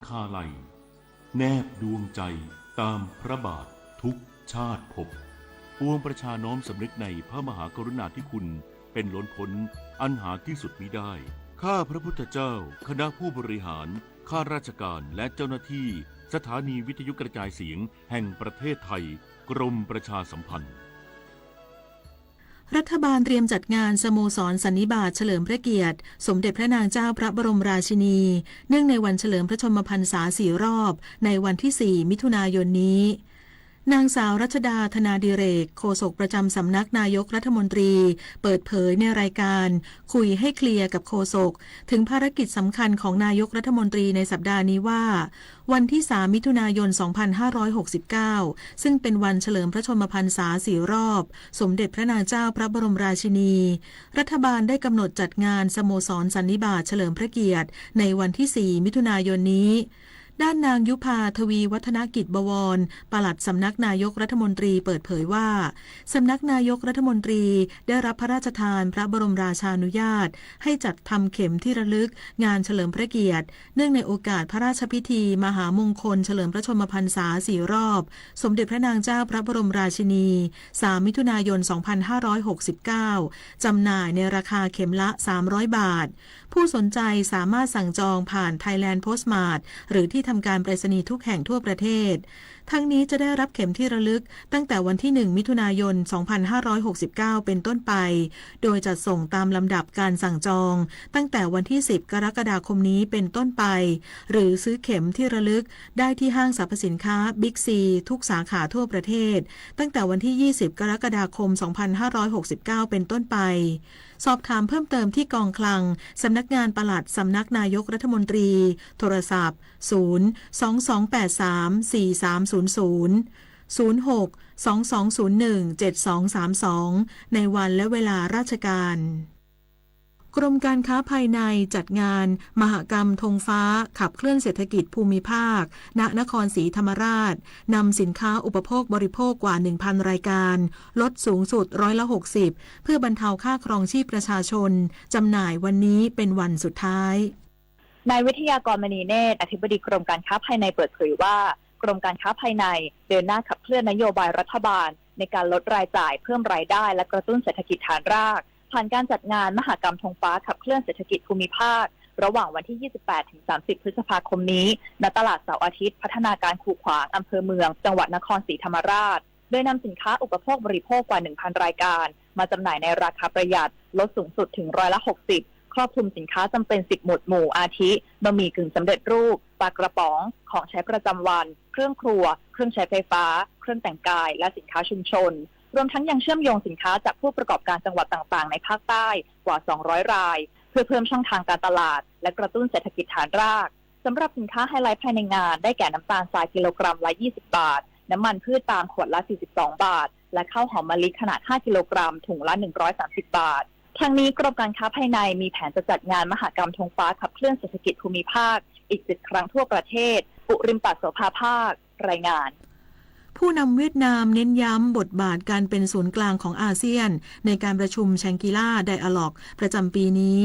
คาลัย แนบดวงใจตามพระบาททุกชาติภพ ปวงประชาน้อมสำนึกในพระมหากรุณาธิคุณเป็นล้นพ้น อันหาที่สุดมิได้ ข้าพระพุทธเจ้า คณะผู้บริหาร ข้าราชการ และเจ้าหน้าที่ สถานีวิทยุกระจายเสียงแห่งประเทศไทย กรมประชาสัมพันธ์ รัฐบาลเตรียมจัดงานสโมสรสันนิบาตเฉลิมพระเกียรติสมเด็จพระนางเจ้าพระบรมราชินี เนื่องในวันเฉลิมพระชนมพรรษาสี่รอบ ในวันที่สี่มิถุนายนนี้ นางสาวรัชดา ธนาดิเรก โฆษกประจำสำนักนายกรัฐมนตรี เปิดเผยในรายการคุยให้เคลียร์กับโฆษก ถึงภารกิจสำคัญของนายกรัฐมนตรีในสัปดาห์นี้ว่า วันที่สามมิถุนายนสองพันห้าร้อยหกสิบเก้า ซึ่งเป็นวันเฉลิมพระชนมพรรษาสี่รอบ สมเด็จพระนางเจ้าพระบรมราชินี รัฐบาลได้กำหนดจัดงานสโมสรสันนิบาตเฉลิมพระเกียรติในวันที่สี่มิถุนายนนี้ ด้านนางยุภา ทวีวัฒนกิจบวร ปลัดสำนักนายกรัฐมนตรีเปิดเผยว่า สำนักนายกรัฐมนตรีได้รับพระราชทานพระบรมราชานุญาต ให้จัดทำเข็มที่ระลึกงานเฉลิมพระเกียรติ เนื่องในโอกาสพระราชพิธีมหามงคลเฉลิมพระชนมพรรษาสี่รอบ สมเด็จพระนางเจ้าพระบรมราชินี สามมิถุนายนสองพันห้าร้อยหกสิบเก้า จำหน่ายในราคาเข็มละสามร้อยบาท ผู้สนใจสามารถสั่งจองผ่าน Thailand Postmart หรือที่ทำการไปรษณีย์ทุกแห่งทั่วประเทศ ทั้งนี้จะได้รับเข็มที่ระลึกตั้งแต่วันที่หนึ่งมิถุนายนสองพันห้าร้อยหกสิบเก้าเป็นต้นไป โดยจัดส่งตามลำดับการสั่งจอง ตั้งแต่วันที่สิบกรกฎาคมนี้เป็นต้นไป หรือซื้อเข็มที่ระลึกได้ที่ห้างสรรพสินค้าบิ๊กซีทุกสาขาทั่วประเทศ ตั้งแต่วันที่ยี่สิบกรกฎาคมสองพันห้าร้อยหกสิบเก้าเป็นต้นไป สอบถามเพิ่มเติมที่กองคลัง สำนักงานปลัดสำนักนายกรัฐมนตรี โทรศัพท์ ศูนย์ สอง สอง แปด สาม สี่ สาม ศูนย์ ศูนย์ ศูนย์ หก สอง สอง ศูนย์ หนึ่ง เจ็ด สอง สาม สอง ในวันและเวลาราชการ กรมการค้าภายในจัดงานมหกรรมธงฟ้าขับเคลื่อนเศรษฐกิจภูมิภาค ณ นครศรีธรรมราช นำสินค้าอุปโภคบริโภคกว่า หนึ่งพัน รายการ ลดสูงสุดร้อยละหกสิบ เพื่อบรรเทาค่าครองชีพประชาชน จำหน่ายวันนี้เป็นวันสุดท้าย นายวิทยากร มณีเนตร อธิบดีกรมการค้าภายในเปิดเผยว่า กรมการค้าภายในเดินหน้าขับเคลื่อนนโยบายรัฐบาลในการลดรายจ่าย เพิ่มรายได้ และกระตุ้นเศรษฐกิจฐานราก ผ่านการจัดงานมหกรรมธงฟ้าขับเคลื่อนเศรษฐกิจภูมิภาค ระหว่างวันที่ ยี่สิบแปด ถึง สามสิบ พฤษภาคมนี้ ณ ตลาดเสาร์อาทิตย์ พัฒนาการคูขวาง อำเภอเมือง จังหวัดนครศรีธรรมราช โดยนำสินค้าอุปโภคบริโภคกว่า หนึ่งพัน รายการ มาจำหน่ายในราคาประหยัด ลดสูงสุดถึงร้อยละหกสิบ ครอบคลุมสินค้าจำเป็น สิบ หมวดหมู่ อาทิ บะหมี่กึ่งสำเร็จรูป ปลากระป๋อง ของใช้ประจำวัน เครื่องครัว เครื่องใช้ไฟฟ้า เครื่องแต่งกาย และสินค้าชุมชน รวมทั้งยังเชื่อมโยงสินค้าจากผู้ประกอบการจังหวัดต่างๆ ในภาคใต้กว่า สองร้อย ราย เพื่อเพิ่มช่องทางการตลาด และกระตุ้นเศรษฐกิจฐานราก สำหรับสินค้าไฮไลท์ภายในงานได้แก่น้ำตาลทรายกิโลกรัมละ ยี่สิบ บาท น้ำมันพืชปาล์มขวดละ สี่สิบสอง บาท และข้าวหอมมะลิขนาด ห้า กิโลกรัม ถุงละ หนึ่งร้อยสามสิบ บาท ทั้งนี้กรมการค้าภายในมีแผนจะจัดงานมหกรรมธงฟ้าขับเคลื่อนเศรษฐกิจภูมิภาคอีก เจ็ด ครั้งทั่วประเทศ ปุริมตะ โสภาภาค รายงาน ผู้นำเวียดนามเน้นย้ำบทบาทการเป็นศูนย์กลางของอาเซียน ในการประชุม Shangri-La Dialogue ประจำปีนี้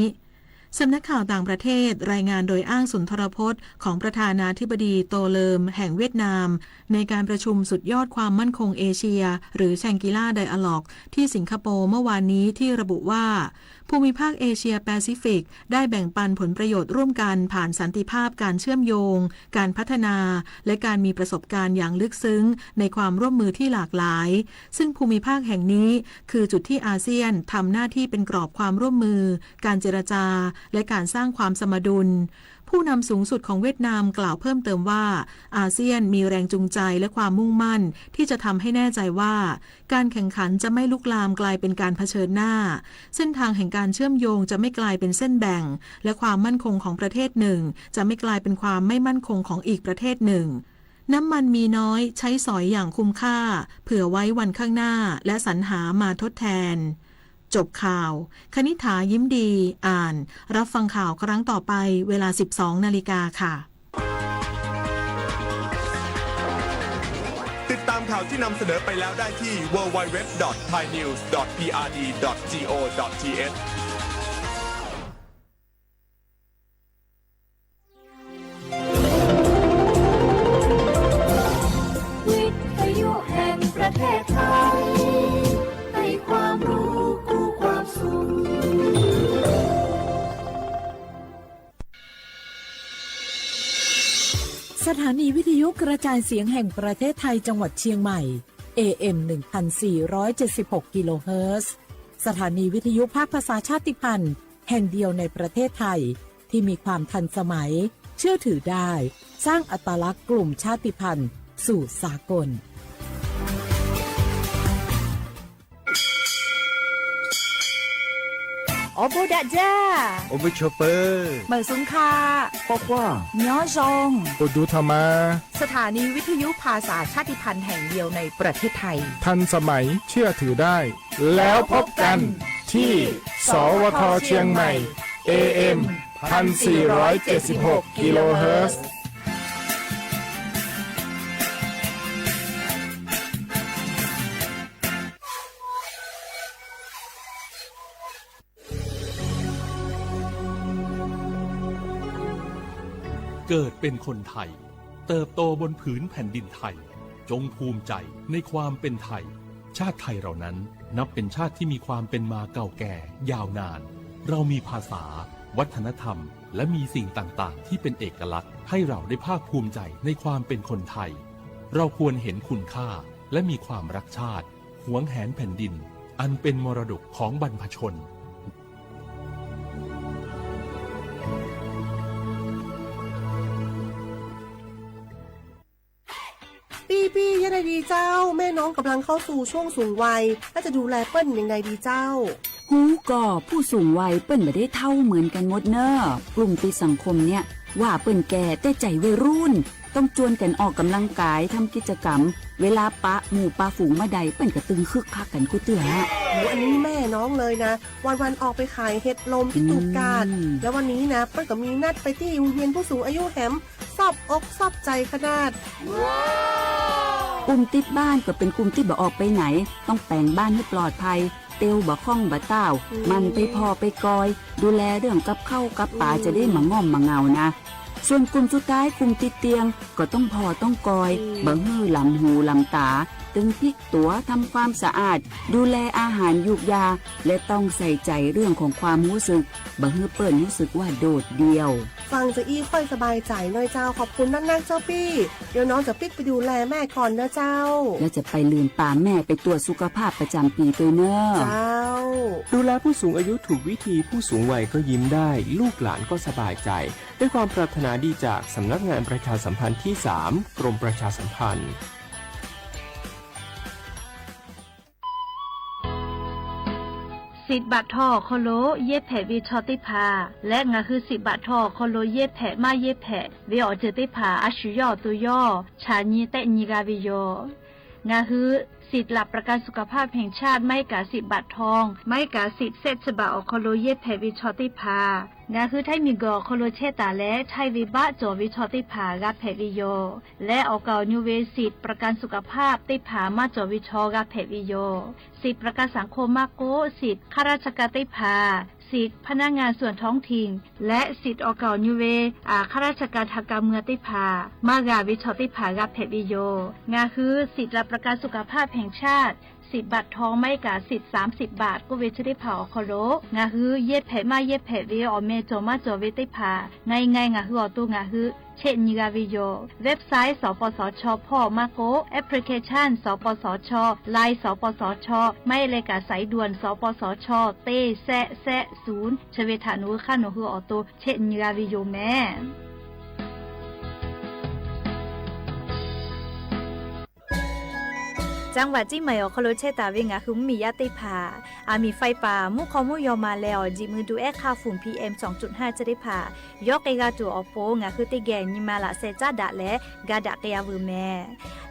สำนักข่าวต่างประเทศรายงานโดยอ้างสุนทรพจน์ของประธานาธิบดีโตเลิมแห่งเวียดนาม ในการประชุมสุดยอดความมั่นคงเอเชีย หรือ Shangri-La Dialogue ที่สิงคโปร์เมื่อวานนี้ที่ระบุว่า ภูมิภาคเอเชียแปซิฟิกได้แบ่งปันผลประโยชน์ร่วมกันผ่านสันติภาพ การเชื่อมโยง การพัฒนา และการมีประสบการณ์อย่างลึกซึ้งในความร่วมมือที่หลากหลาย ซึ่งภูมิภาคแห่งนี้คือจุดที่อาเซียนทำหน้าที่เป็นกรอบความร่วมมือ การเจรจา และการสร้างความสมดุล ผู้นำสูงสุดของเวียดนามกล่าวเพิ่มเติมว่า อาเซียนมีแรงจูงใจและความมุ่งมั่นที่จะทำให้แน่ใจว่า การแข่งขันจะไม่ลุกลามกลายเป็นการเผชิญหน้า เส้นทางแห่งการเชื่อมโยงจะไม่กลายเป็นเส้นแบ่ง และความมั่นคงของประเทศหนึ่งจะไม่กลายเป็นความไม่มั่นคงของอีกประเทศหนึ่ง น้ำมันมีน้อย ใช้สอยอย่างคุ้มค่า เผื่อไว้วันข้างหน้า และสรรหามาทดแทน จบข่าว คณิษฐา ยิ้มดี อ่าน รับฟังข่าวครั้งต่อไป เวลา สิบสองนาฬิกาค่ะ ติดตามข่าวที่นำเสนอไปแล้วได้ที่ ดับเบิลยู ดับเบิลยู ดับเบิลยู ดอท ไทยนิวส์ ดอท พีอาร์ดี ดอท จี โอ ดอท ที เอช สถานีวิทยุกระจายเสียงแห่งประเทศไทยจังหวัดเชียงใหม่ เอ เอ็ม หนึ่งพันสี่ร้อยเจ็ดสิบหก กิโลเฮิรตซ์ สถานีวิทยุภาคภาษาชาติพันธุ์แห่งเดียวในประเทศไทย ที่มีความทันสมัย เชื่อถือได้ สร้างอัตลักษณ์กลุ่มชาติพันธุ์สู่สากล Awˬ bon daꞈ jaˇ. Awˬ bon chawˬ peuˬ. Meunˍ suhˍ hkaꞈ. K'awꞈ k'oˆ. Nyoˉ zhonˇ. Awˬ duˬ htaꞈ ma. สถานีวิทยุภาษาชาติพันธุ์แห่งเดียวในประเทศไทย ทันสมัย เชื่อถือได้ แล้วพบกันที่ สวท เชียงใหม่ เอ เอ็ม พันสี่ร้อยเจ็ดสิบหก กิโลเฮิรตซ์ เกิดเป็นคนไทย เติบโตบนผืนแผ่นดินไทย จงภูมิใจในความเป็นไทย ชาติไทยเรานั้นนับเป็นชาติที่มีความเป็นมาเก่าแก่ยาวนาน เรามีภาษา วัฒนธรรม และมีสิ่งต่างๆ ที่เป็นเอกลักษณ์ ให้เราได้ภาคภูมิใจในความเป็นคนไทย เราควรเห็นคุณค่าและมีความรักชาติ หวงแหนแผ่นดิน อันเป็นมรดกของบรรพชน ปี้ๆ ยังไงดีเจ้า แม่น้องกำลังเข้าสู่ช่วงสูงวัย แล้วจะดูแลเปิ้นยังไงดีเจ้า ฮู้ก่อ ผู้สูงวัยเปิ้นบ่ได้เฒ่าเหมือนกันหมดเน่อ กลุ่มติดสังคมเนี่ย ว่าเปิ้นแก่แต่ใจวัยรุ่น ต้องจวนกันออกกำลังกาย ทำกิจกรรม เวลาปะหมู่ปะฝูงเมื่อใด เปิ้นก็ตึงคึกคักกันกู้เตื้อ โอ้ อันนี้แม่น้องเลยนะ วันๆ ออกไปขายเห็ดลมที่ตูบกาด อืม แล้ววันนี้นะ เปิ้นก็มีนัดไปที่โรงเรียนผู้สูงอายุแหม ซอบอกซอบใจขนาด กลุ่มติดบ้านก็เป็นกลุ่มที่บ่ออกไปไหน ต้องแป๋งบ้านหื้อปลอดภัย เตียวบ่าคล่องบ่าต้าว อืม หมั่นไปผ่อไปกอย ดูแลเรื่องกับข้าวกับป๋า อืม จะได้บ่ง่อมบ่เหงานะ ส่วนกลุ่มสุดท้าย กลุ่มติดเตียง ก็ต้องผ่อต้องกอย อืม บ่หื้อหลำหูหลำต๋า ตึงพลิกตั๋ว ทำความสะอาด ดูแลอาหารยูกยา และต้องใส่ใจเรื่องของความรู้สึก บ่หื้อเปิ้นรู้สึกว่าโดดเดี่ยว ฟังจะอี้ค่อยสบายใจหน่อยเจ้า ขอบคุณนักๆ เจ้าปี้ เดี๋ยวน้องจะปิ๊กไปดูแลแม่ก่อนนะเจ้า แล้วจะไปลืมปาแม่ไปตรวจสุขภาพประจำปีด้วยเน่อ เจ้า ดูแลผู้สูงอายุถูกวิธี ผู้สูงวัยก็ยิ้มได้ ลูกหลานก็สบายใจ ด้วยความปรารถนาดีจากสำนักงานประชาสัมพันธ์ที่สาม กรมประชาสัมพันธ์ สิทธิ์บัตรทอง awˬ hk'aw lo yehˇ hpehꞈ ve chaw teˇ hpaˍ leh ngaˬ hui สิทธิ์บัตรทอง awˬ hk'aw lo yehˇ hpehꞈ maˇ yehˇ hpehꞈ ve awˬ ceuˬ teˇ hpaˍ a shu yawˇ awˬ to yawˇ chaꞈ nyi tehˆ nyi g'a ve yoˬ. Ngaˬ hui สิทธิ์หลักประกันสุขภาพแห่งชาติ maˇ heˆ kaꞈ สิทธิ์บัตรทอง maˇ heˆ kaꞈ สิทธิ์ เศษสิบบาท awˬ hk'aw lo yehˇ hpehꞈ ve chaw teˇ hpaˍ ngaˬ hui htaiˇ miˬguiˬ awˬ hk'aw lo chehˇ taˍ leh htaiˇ ve baˆ cawˬ ve chaw teˇ hpaˍ g'a hpehꞈ ve yoˬ. Leh awˬ kaˍ awˬ nyu ve สิทธิ์ประกันสุขภาพ teˇ hpaˍ maˇ cawˬ ve chaw g'a hpehꞈ ve yoˬ. สิทธิ์ประกันสังคม maˇ k'oˆ, สิทธิ์ ข้าราชการ teˇ hpaˍ, สิทธิ์ พนักงานส่วนท้องถิ่น leh สิทธิ์ awˬ kaˍ awˬ nyu ve ข้าราชการทางการเมือง teˇ hpaˍ maˇ g'a ve chaw teˇ hpaˍ g'a hpehꞈ ve yoˬ. Ngaˬ hui สิทธิ์หลักประกันสุขภาพแห่งชาติ สิทธิ์บัตรทอง maˇ heˆ kaꞈ สิทธิ์ สามสิบบาท k'oˆ ve chi teˇ hpaˍ awˬ hk'aw lo ngaˬ hui yehˇ hpehꞈ maˇ yehˇ hpehꞈ ve awˬ meh cawˬ maˇ cawˬ ve teˇ hpaˍ ไง ไง ngaˬ hui awˬ to ngaˬ hui chehˆ nyi g'a ve yoˬ. Website สปสช hpawˇ maˇ k'oˆ, application สปสช Line สปสช maˇ heˆ leh kaꞈ สายด่วน สปสช teˇ sehˆ sehˆ ศูนย์ chi ve htaꞈ nawˬ hui hk'aˇ nawˬ hui awˬ to chehˆ nyi g'a ve yoˬ meh. จังหวัดเชียงใหม่ awˬ hk'aw lo chehˇ taˍ ve ngaˬ hui mvuhˇmiˬ yaˇ teˇ hpaˍ, aˬ miˍ ไฟป่า mvuhˇ hk'aw mvuhˇ yaw ma leh awˬ jiˬ mui du ehˉ hk'aˇ ฝุ่น PM สองจุดห้า chi teˇ hpaˍ yawˇ k'ai g'a tuˬ awˬ pon ngaˬ hui teˇ geh nyi ma laꞈ sheh caˉ daꞈ leh ga daꞈ k'ai a veuˬ meh.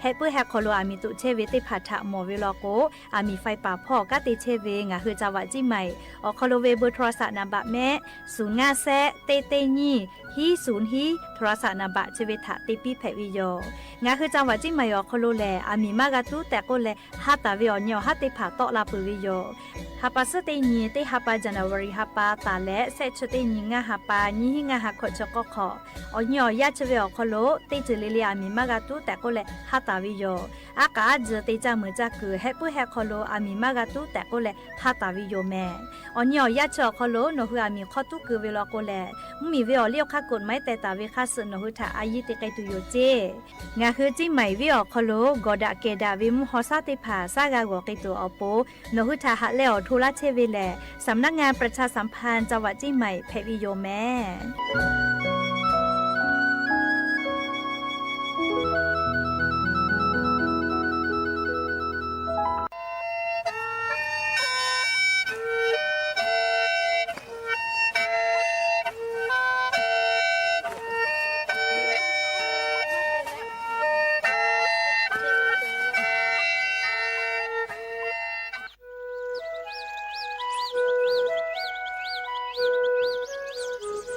Heh puiˉ heh hk'aw lo aˬ miˍ toꞈ chehˇ ve teˇ hpaˍ htaꞈ mawˬ ve law k'o, aˬ miˍ ไฟป่า hpawˇ kanˉ te chehˇ ve ngaˬ hui จังหวัดเชียงใหม่ awˬ hk'aw lo ve เบอร์โทรศัพท์ นัมเบอร์ mehˆ ศูนย์ห้าแสน เต้เต้ nyiˇ ฮี ศูนย์ ฮี โทรศัพท์ นัมเบอร์ chi ve htaꞈ te piˇ hpehꞈ ve yoˬ. Ngaˬ hui จังหวัดเชียงใหม่ awˬ hk'aw lo lehˬ, aˬ miˍ maˇ g'a tuˉ tehꞈ k'oˆ leh, ha taˍ ve awˬ nyi awˬ haˉ teˇ hpaˍ tawˆ la peuˬ ve yoˬ. Ha pa suhˉ teˇ nyi teˇ ha pa, January ha pa taˍ leh, shehˆ chi teˇ nyi ngaˇ ha pa, nyiˇ hinˉ ngaˇ ha hkawꞈ chi k'awˇ hk'awꞈ, awˬ nyi awˬ yaˇ chi ve awˬ hk'aw lo teˇ ceuˬ le le aˬ miˍ maˇ g'a tuˉ tehꞈ k'oˆ leh ha taˍ ve yoˬ. Aˉ k'aˍ aˉ tzuhˬ te caˇ meuˬ caˇ kuiˬ heh puiˉ heh hk'aw lo aˬ miˍ maˇ g'a tuˉ tehꞈ k'oˆ leh ha taˍ ve yoˬ meh. Awˬ nyi awˬ yaˇ chi awˬ hk'aw lo nawˬ hui aˬ miˍ hk'aw tuˉ keu ve law k'o lehˬ, mvuhˇmiˬ ve awˬ liˇ awˬ hk'aˇ กฎหมาย teh taˍ ve hk'a suhˍ nawˬ hui htaꞈ a yiˇ te k'ai tuˬ yoˬ ceˇ. Ngaˬ hui Ciˇ Maiˍ venˇ awˬ hk'aw lo gawˬ daꞈ kehˬ daꞈ ve mvuhˇ haw shaˉ teˇ hpaˍ shaˉ g'a g'awˬ k'ai tuˬ awˬ pon, nawˬ hui htaꞈ haꞈ leh awˬ hto laˇ chehˇ ve lehˬ, สำนักงานประชาสัมพันธ์จังหวัดเชียงใหม่ hpehꞈ ve yoˬ mehˍ.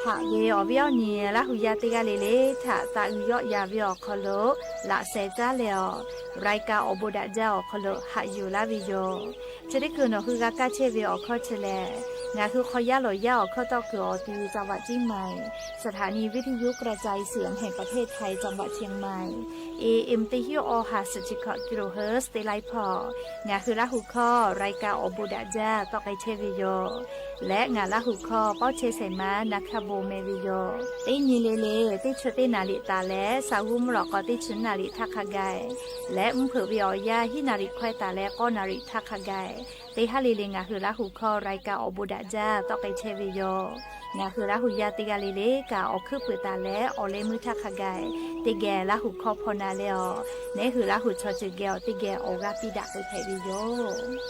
Haꞈ ve awˬ viˉ awˬ nyi Laˇ huˍ yaˇ teˇ g'aˇ le le htaꞈ taꞈ uiˍ yawˆ yan ve awˬ hk'aw lo laꞈ sheh caˉ leh awˬ, รายการ awˬ bon daꞈ jaˇ awˬ hk'aw lo haꞈ yuˬ laˇ ve yoˬ. Chi teˇ hkui nawˬ hui g'a kaˇ chehˇ ve awˬ hkawˇ chi lehˬ, ngaˬ hui hk'aw yaˇ lawˬ yaˇ awˬ hkawˇ tawˆ kuiˬ awˬ ti จังหวัดเชียงใหม่ สถานีวิทยุกระจายเสียงแห่งประเทศไทย จังหวัดเชียงใหม่ เอเอ็ม teˇ hinˉ awˬ ha suhˍ chi hkawꞈ กิโลเฮิรตซ์ teˇ laiˉ hpawˇ, ngaˬ hui Laˇ huˍ hkawˇ รายการ awˬ bon daꞈ jaˇ tawˆ k'ai chehˇ ve yoˬ. Leh ngaˬ Laˇ huˍ hkawˇ pawˇ chehˇ shehˍ ma na hkaˇ bon meh ve yoˬ. Teˇ nyi le le teˇ chi teˇ naˍ riˍ taˍ leh, saˍ g'uˇ mvuhˇ lawꞈ k'aw teˇ chi naˍ riˍ htaˇ hk'a gaˬ, leh mvuhˇ hpeuꞈ ve awˬ yanˇ hiˉ naˍ riˍ hkawehˇ taˍ leh k'awˇ naˍ riˍ htaˇ hk'a gaˬ, teˇ haˉ le le ngaˬ hui Laˇ huˍ hkawˇ รายการ awˬ bon daꞈ jaˇ tawˆ k'ai chehˇ ve yoˬ. Ngaˬ hui Laˇ huˍ yaˇ teˇ g'aˇ le le kaꞈ awˬ hkuiˉ puiˍ taˍ leh awˬ leh meuˇ htaˇ hk'a gaˬ, teˇ geh Laˇ huˍ hkawˇ hpaw na leh awˬ, neˉ hui Laˇ huˍ chaw ceuˬ geh awˬ teˇ geh awˬ g'aˇ piˇ daꞈ k'ai hpehꞈ ve yoˬ.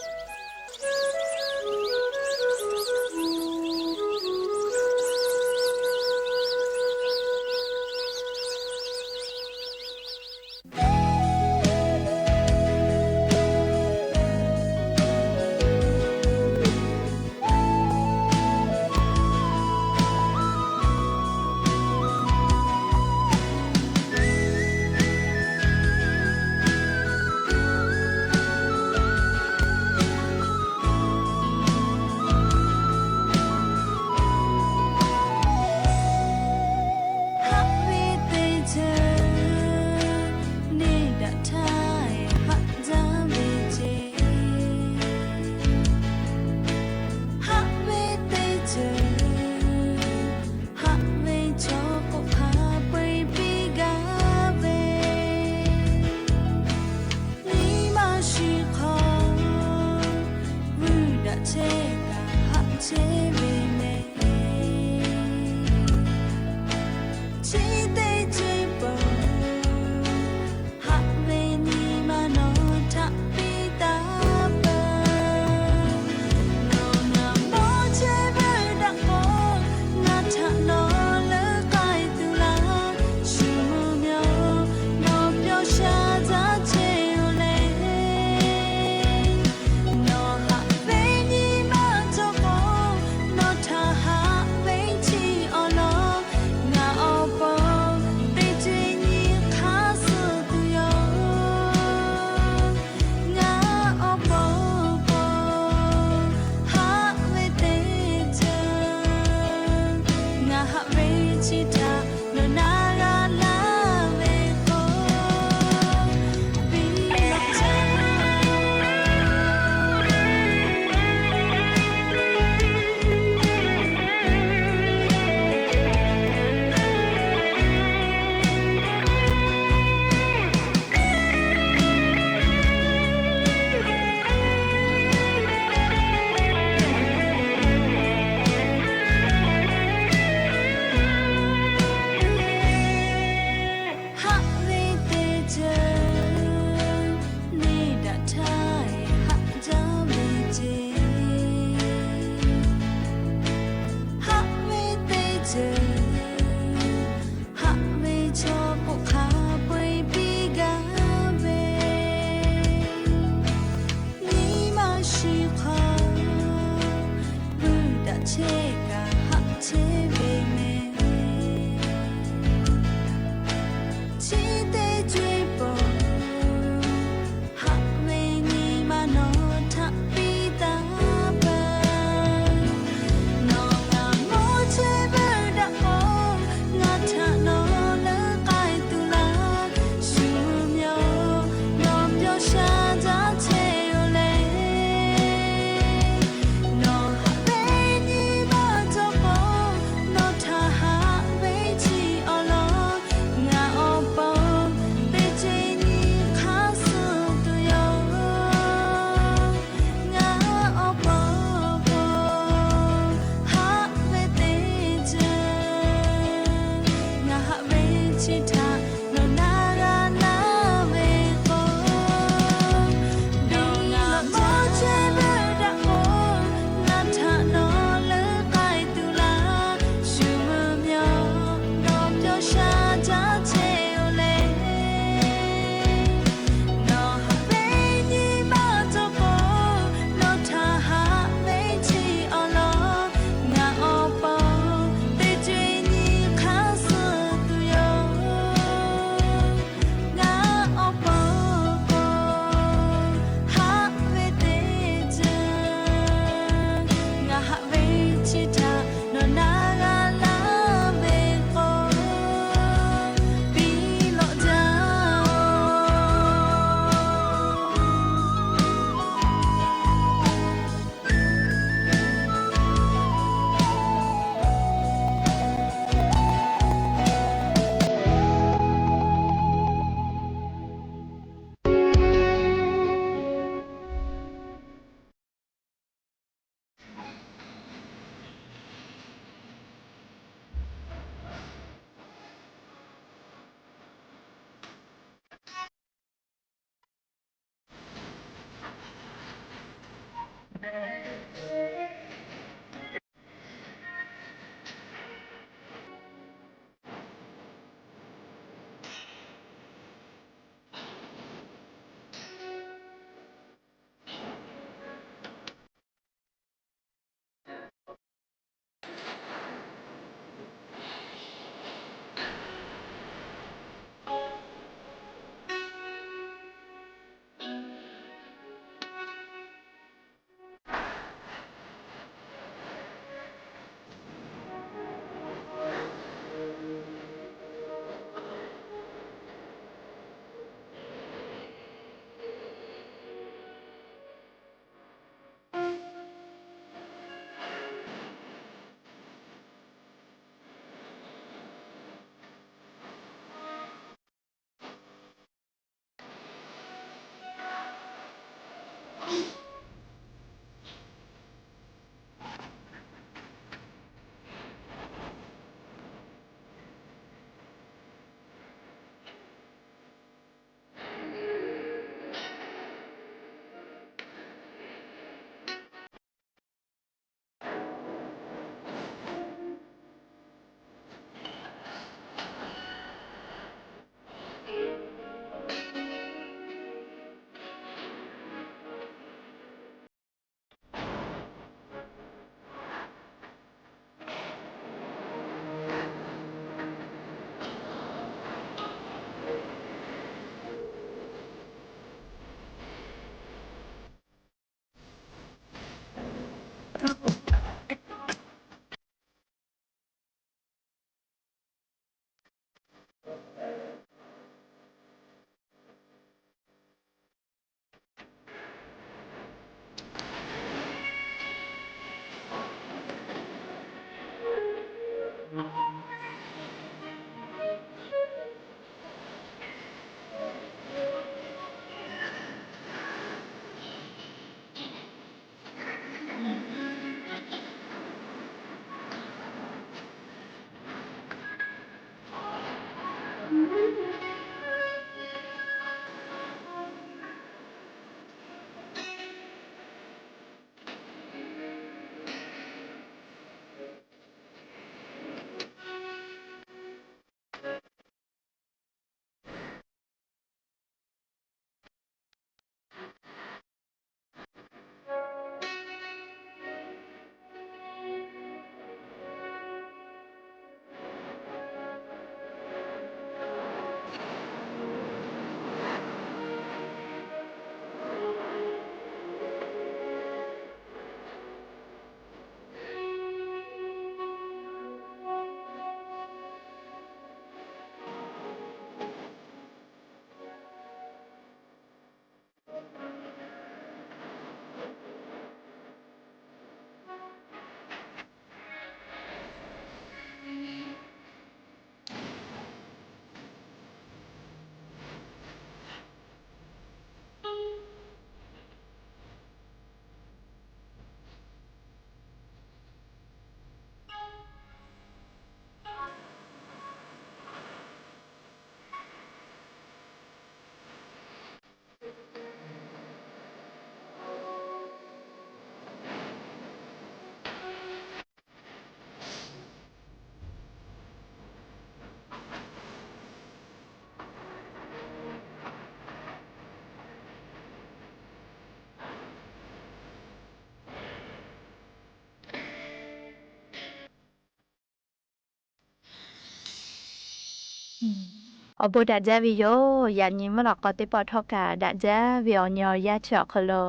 Awˬ bon daꞈ jaˇ ve yoˬ. Yaꞈ nyi mvuhˇ lawꞈ k'aw teˇ pawˆ htawˇ kaꞈ daꞈ jaˇ ve awˬ nyi awˬ yanˇ chi awˬ hk'aw lo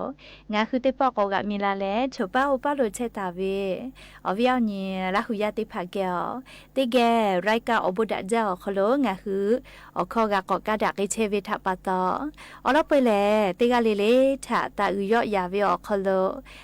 ngaˬ hui teˇ pawˆ k'awꞈ g'aꞈ mi la leh, choˬ paˉ oˇ paˉ lo chehˇ taˍ ve awˬ viˉ awˬ nyi Laˇ hu yaˇ teˇ hpaˍ geh awˬ, teˇ geh รายการ awˬ bon daꞈ jaˇ awˬ hk'aw lo ngaˬ hui awˬ hkawˇ g'a k'awꞈ kaˇ daꞈ k'ai chehˇ ve htaꞈ pa taw, awˬ lawn peu leh teˇ g'aˇ le le htaꞈ taˍ uiˍ yawˆ yaˍ ve awˬ hk'aw lo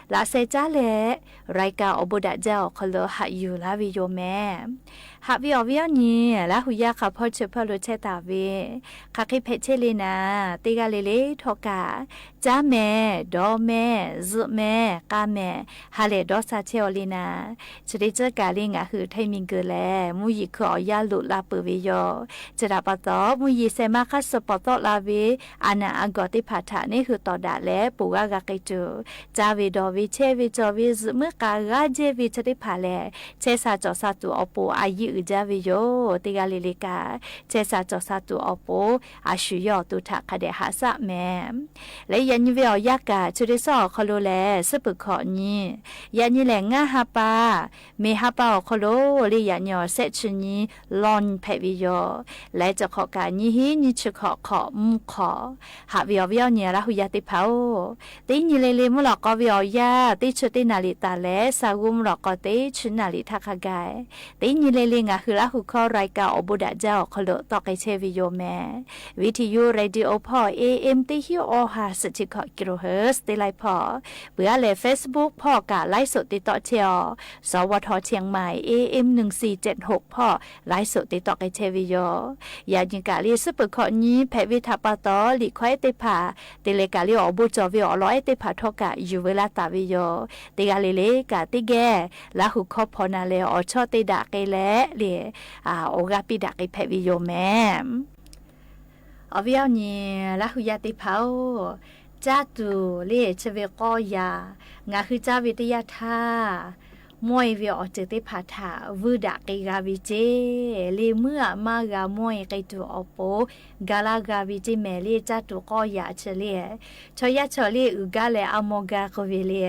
laꞈ sheh caˉ leh, รายการ awˬ bon daꞈ jaˇ awˬ hk'aw lo haꞈ yuˬ laˇ ve yoˬ mehˍ. Haꞈ ve awˬ viˉ awˬ nyi Laˇ hu yaˇ hk'a hpawˇ chi hpawˇ lo chehˇ taˍ ve, hk'aˬ hk'e hpehꞈ chehˇ le naˍ, teˇ g'aˇ le le htawˇ kaꞈ caˉ mehˍ, dawˇ mehˍ, zuhꞈ mehˍ, k'a mehˍ, ha lehˬ dawˇ sha chehˇ aw le naˍ, chi teˇ ceuˬ kaꞈ le ngaˬ hui htaiˇ miˬ guiˬ lehˬ mvuhˇ yeˬ hkui awˬ yanˇ loꞈ la peuˬ ve yoˬ. Chi htaꞈ pa taw, mvuhˇ yeˬ shehˍ ma hk'aˇ suh pawˍ tawˆ la ve a naˬ a gawˬ teˇ hpaˍ htaꞈ neˇ hui tawˍ daꞈ leh ponˬ g'aˇ g'a k'ai tuˬ, caˇ ve dawˬ ve chehˇ ve cawˬ ve zuhꞈ muiˉ k'a g'aˇ jehˇ ve chi teˇ hpaˍ lehˬ, chehˇ sha cawˬ sha tuˬ awˬ pon a yiˇ uiˍ jaˇ ve yoˬ. Teˇ g'aˇ le le kaꞈ chehˇ sha cawˬ sha tuˬ awˬ pon a shu yawˇ awˬ to htaꞈ hk'a dehꞈ haꞈ shaˆ mehˍ. Leh yaꞈ nyi ve awˬ yanˇ kaꞈ chi teˇ suhˉ awˬ hk'aw lo lehˬ, suhˉ peuˬ hkawꞈ nyi, yaꞈ nyi lehˬ ngaˇ ha pa, mehˍ ha pa awˬ hk'aw lo le yaꞈ nyi awˬ shehˆ chi nyi lawˇ nyi hpehꞈ ve yoˬ. Leh chi hk'awꞈ kaꞈ nyiˇ hinˉ nyiˇ chi hkawꞈ hk'awꞈ mvuhˇ hk'awꞈ. Haꞈ ve awˬ viˉ awˬ nyi Laˇ hu yaˇ teˇ hpaˍ-oˬ, teˇ nyi le le mvuhˇ lawꞈ k'aw ve awˬ yanˇ teˇ chi teˇ naˍ riˍ taˍ leh, sa g'uˇ mvuhˇ lawꞈ k'aw teˇ chi naˍ riˍ htaˇ hk'a gaˬ, teˇ nyi le le ngaˬ hui Laˇ hu hkawˇ รายการ awˬ bon daꞈ jaˇ awˬ hk'aw lo tawˆ k'ai chehˇ ve yoˬ mehˍ. Viˇ hti yuˇ radio hpawˇ A M teˇ hinˉ awˬ ha suhˍ chi hkawꞈ kilohertz teˇ laiˉ hpawˇ, peuˬ aˉ lehˬ Facebook hpawˇ kaꞈ ไลฟ์สด te tawˆ chehˇ aw, สวท เชียงใหม่ A M หนึ่งสี่เจ็ดหก hpawˇ ไลฟ์สด te tawˆ k'ai chehˇ ve yoˬ. Yaꞈ nyi kaꞈ le suhˉ peuˬ hkawꞈ nyi hpehꞈ ve htaꞈ pa taw, liꞈ hkawˇ ehˉ teˇ hpaˍ te leh kaꞈ le awˬ bon cawˬ ve awˬ lawn ehˉ teˇ hpaˍ htawˇ kaꞈ yuˬ veu laˇ taˍ ve yoˬ. Teˇ g'aˇ le le kaꞈ teˇ geh Laˇ hu hkawˇ hpaw na leh awˬ chawˇ te daꞈ k'ai leh le, awˬ g'aˇ piˇ daꞈ k'ai hpehꞈ ve yoˬ mehˍ. Awˬ viˉ awˬ nyi Laˇ hu yaˇ teˇ hpaˍ-oˬ, caˇ tuˬ le chi ve k'awˇ yaꞈ, ngaˬ hui caˇ ve teˇ yanˇ htaˇ, mawˇ-e ve awˬ ceuˬ teˇ hpaˍ htaꞈ vuiˇ daꞈ k'ai g'a ve ceˇ le, muiˉ aꞈ maˇ g'a mawˇ-e k'ai tuˬ awˬ pon ga laˇ g'a ve ceˇ mehˍ le. Caˇ tuˬ k'awˇ yaꞈ chi le, chaw yaˇ chaw le uiˍ gaˇ leh a mawˇ gaˇ k'oˆ ve le.